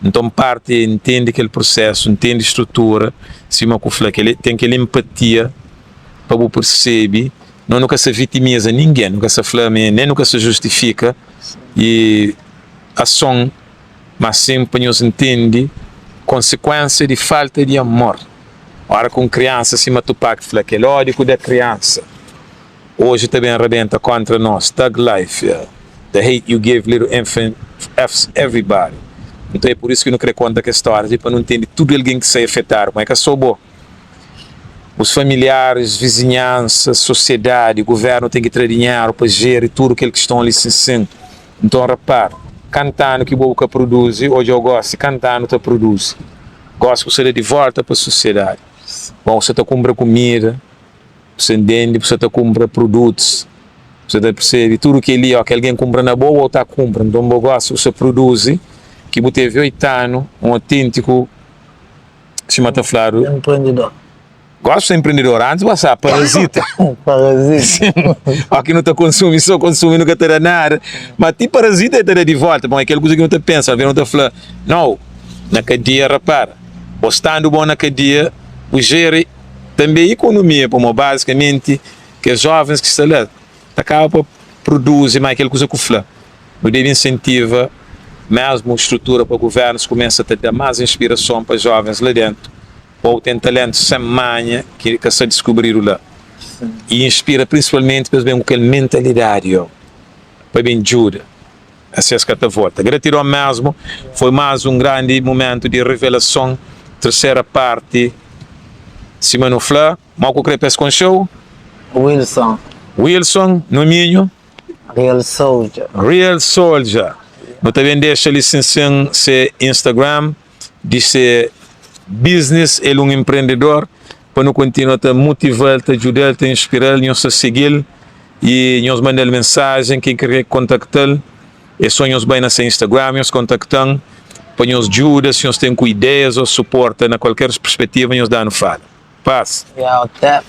Speaker 1: Nton parti é ntende kel prusésu, ntende strutura, sima ku fla, kel ten kel empatia pa bu persebe no nu ka sa vitimiza ningen, nu ka sa fla ma nen nu ka sa justifika i ason, ma sin pa nhos ntende konsekuénsia di falta di amor. Ora ku un kriansa sima Tupac fla kel ódiu ku da kriansa oji ta ben rabenta kontra nos Thug life yeah The hate u give little infant fs everybody Nton é pur isu ki nu kre konta kes stórias li pa nu ntende tudu algen ki sai afetadu ma é ka so bo Bus familiaris, vizinhansa, sosiedadi, guvernu ten ki tra dinheru pa jeri tudu kel kiston li sin sin Nton rapara, kantanu ki bo bu ka produzi odja-u gosi kantanu ta produzi. Gosi bu sta da di volta pa sosiedadi. Bon, bu sta ta kunpra kumida, bu sta ntende, bu sta ta kunpra produtus, bu sta ta persebe tudu kel-li, óki algen kunpra na bo, bo ta kunpra. Nton, bo gosi bu sta produzi ki bu tevi oitu anu, un oténtiku, sima ta fladu.
Speaker 2: Enprendidor.
Speaker 1: Gosi bu sta enprendidor, antis bu sta parazita.
Speaker 2: Parazita.
Speaker 1: Óki nu ta konsumi, so konsumi, nu ka ta da nada. Ma ti parazita el ta da di volta, pamodi kel kuza ki nu ta pensa, alvês nu ta fla, Nau, na kadia, rapara, bo standu bo na kadia, bu jeri tanbe ikonomia, pamodi bazikamenti kes jovens ki sta la ta kaba pa produzi, ma kel kuza ku fla, nu debe insentiva mesmu strutura pa guvernus kumesa ta da mas inspirason pa jovens la dentu. Ou ten talentu sen manha ki ka sta diskubridu la i inspira prinsipalmenti pa es ben ku kel mentalidadi yo pa ben djuda. Asi es ka ta volta. Gratidon mesmu, foi mas un grandi mumentu di revelason, tersera parti, sima nu fla, mo ku kre pa es konxeu?
Speaker 2: Wilson.
Speaker 1: Wilson, nominhu?
Speaker 2: Real Soldier.
Speaker 1: Real Soldier. Nu ta ben dexa li sin sin se Instagram di se business, el un empreendedor, pa nu kontinua ta motiva-l, ta djuda-l, ta inspira-l, nhos ta sigi-l y nhos manda-l mensajen, ken ki kre kontakta-l é so nhos bai na se Instagram, nhos kontakta-m pa nhos djuda, si nhos ten ku ideias o suporta na kualker perspetiva nhos da-nu fala. Paz.
Speaker 2: Yeah, tap.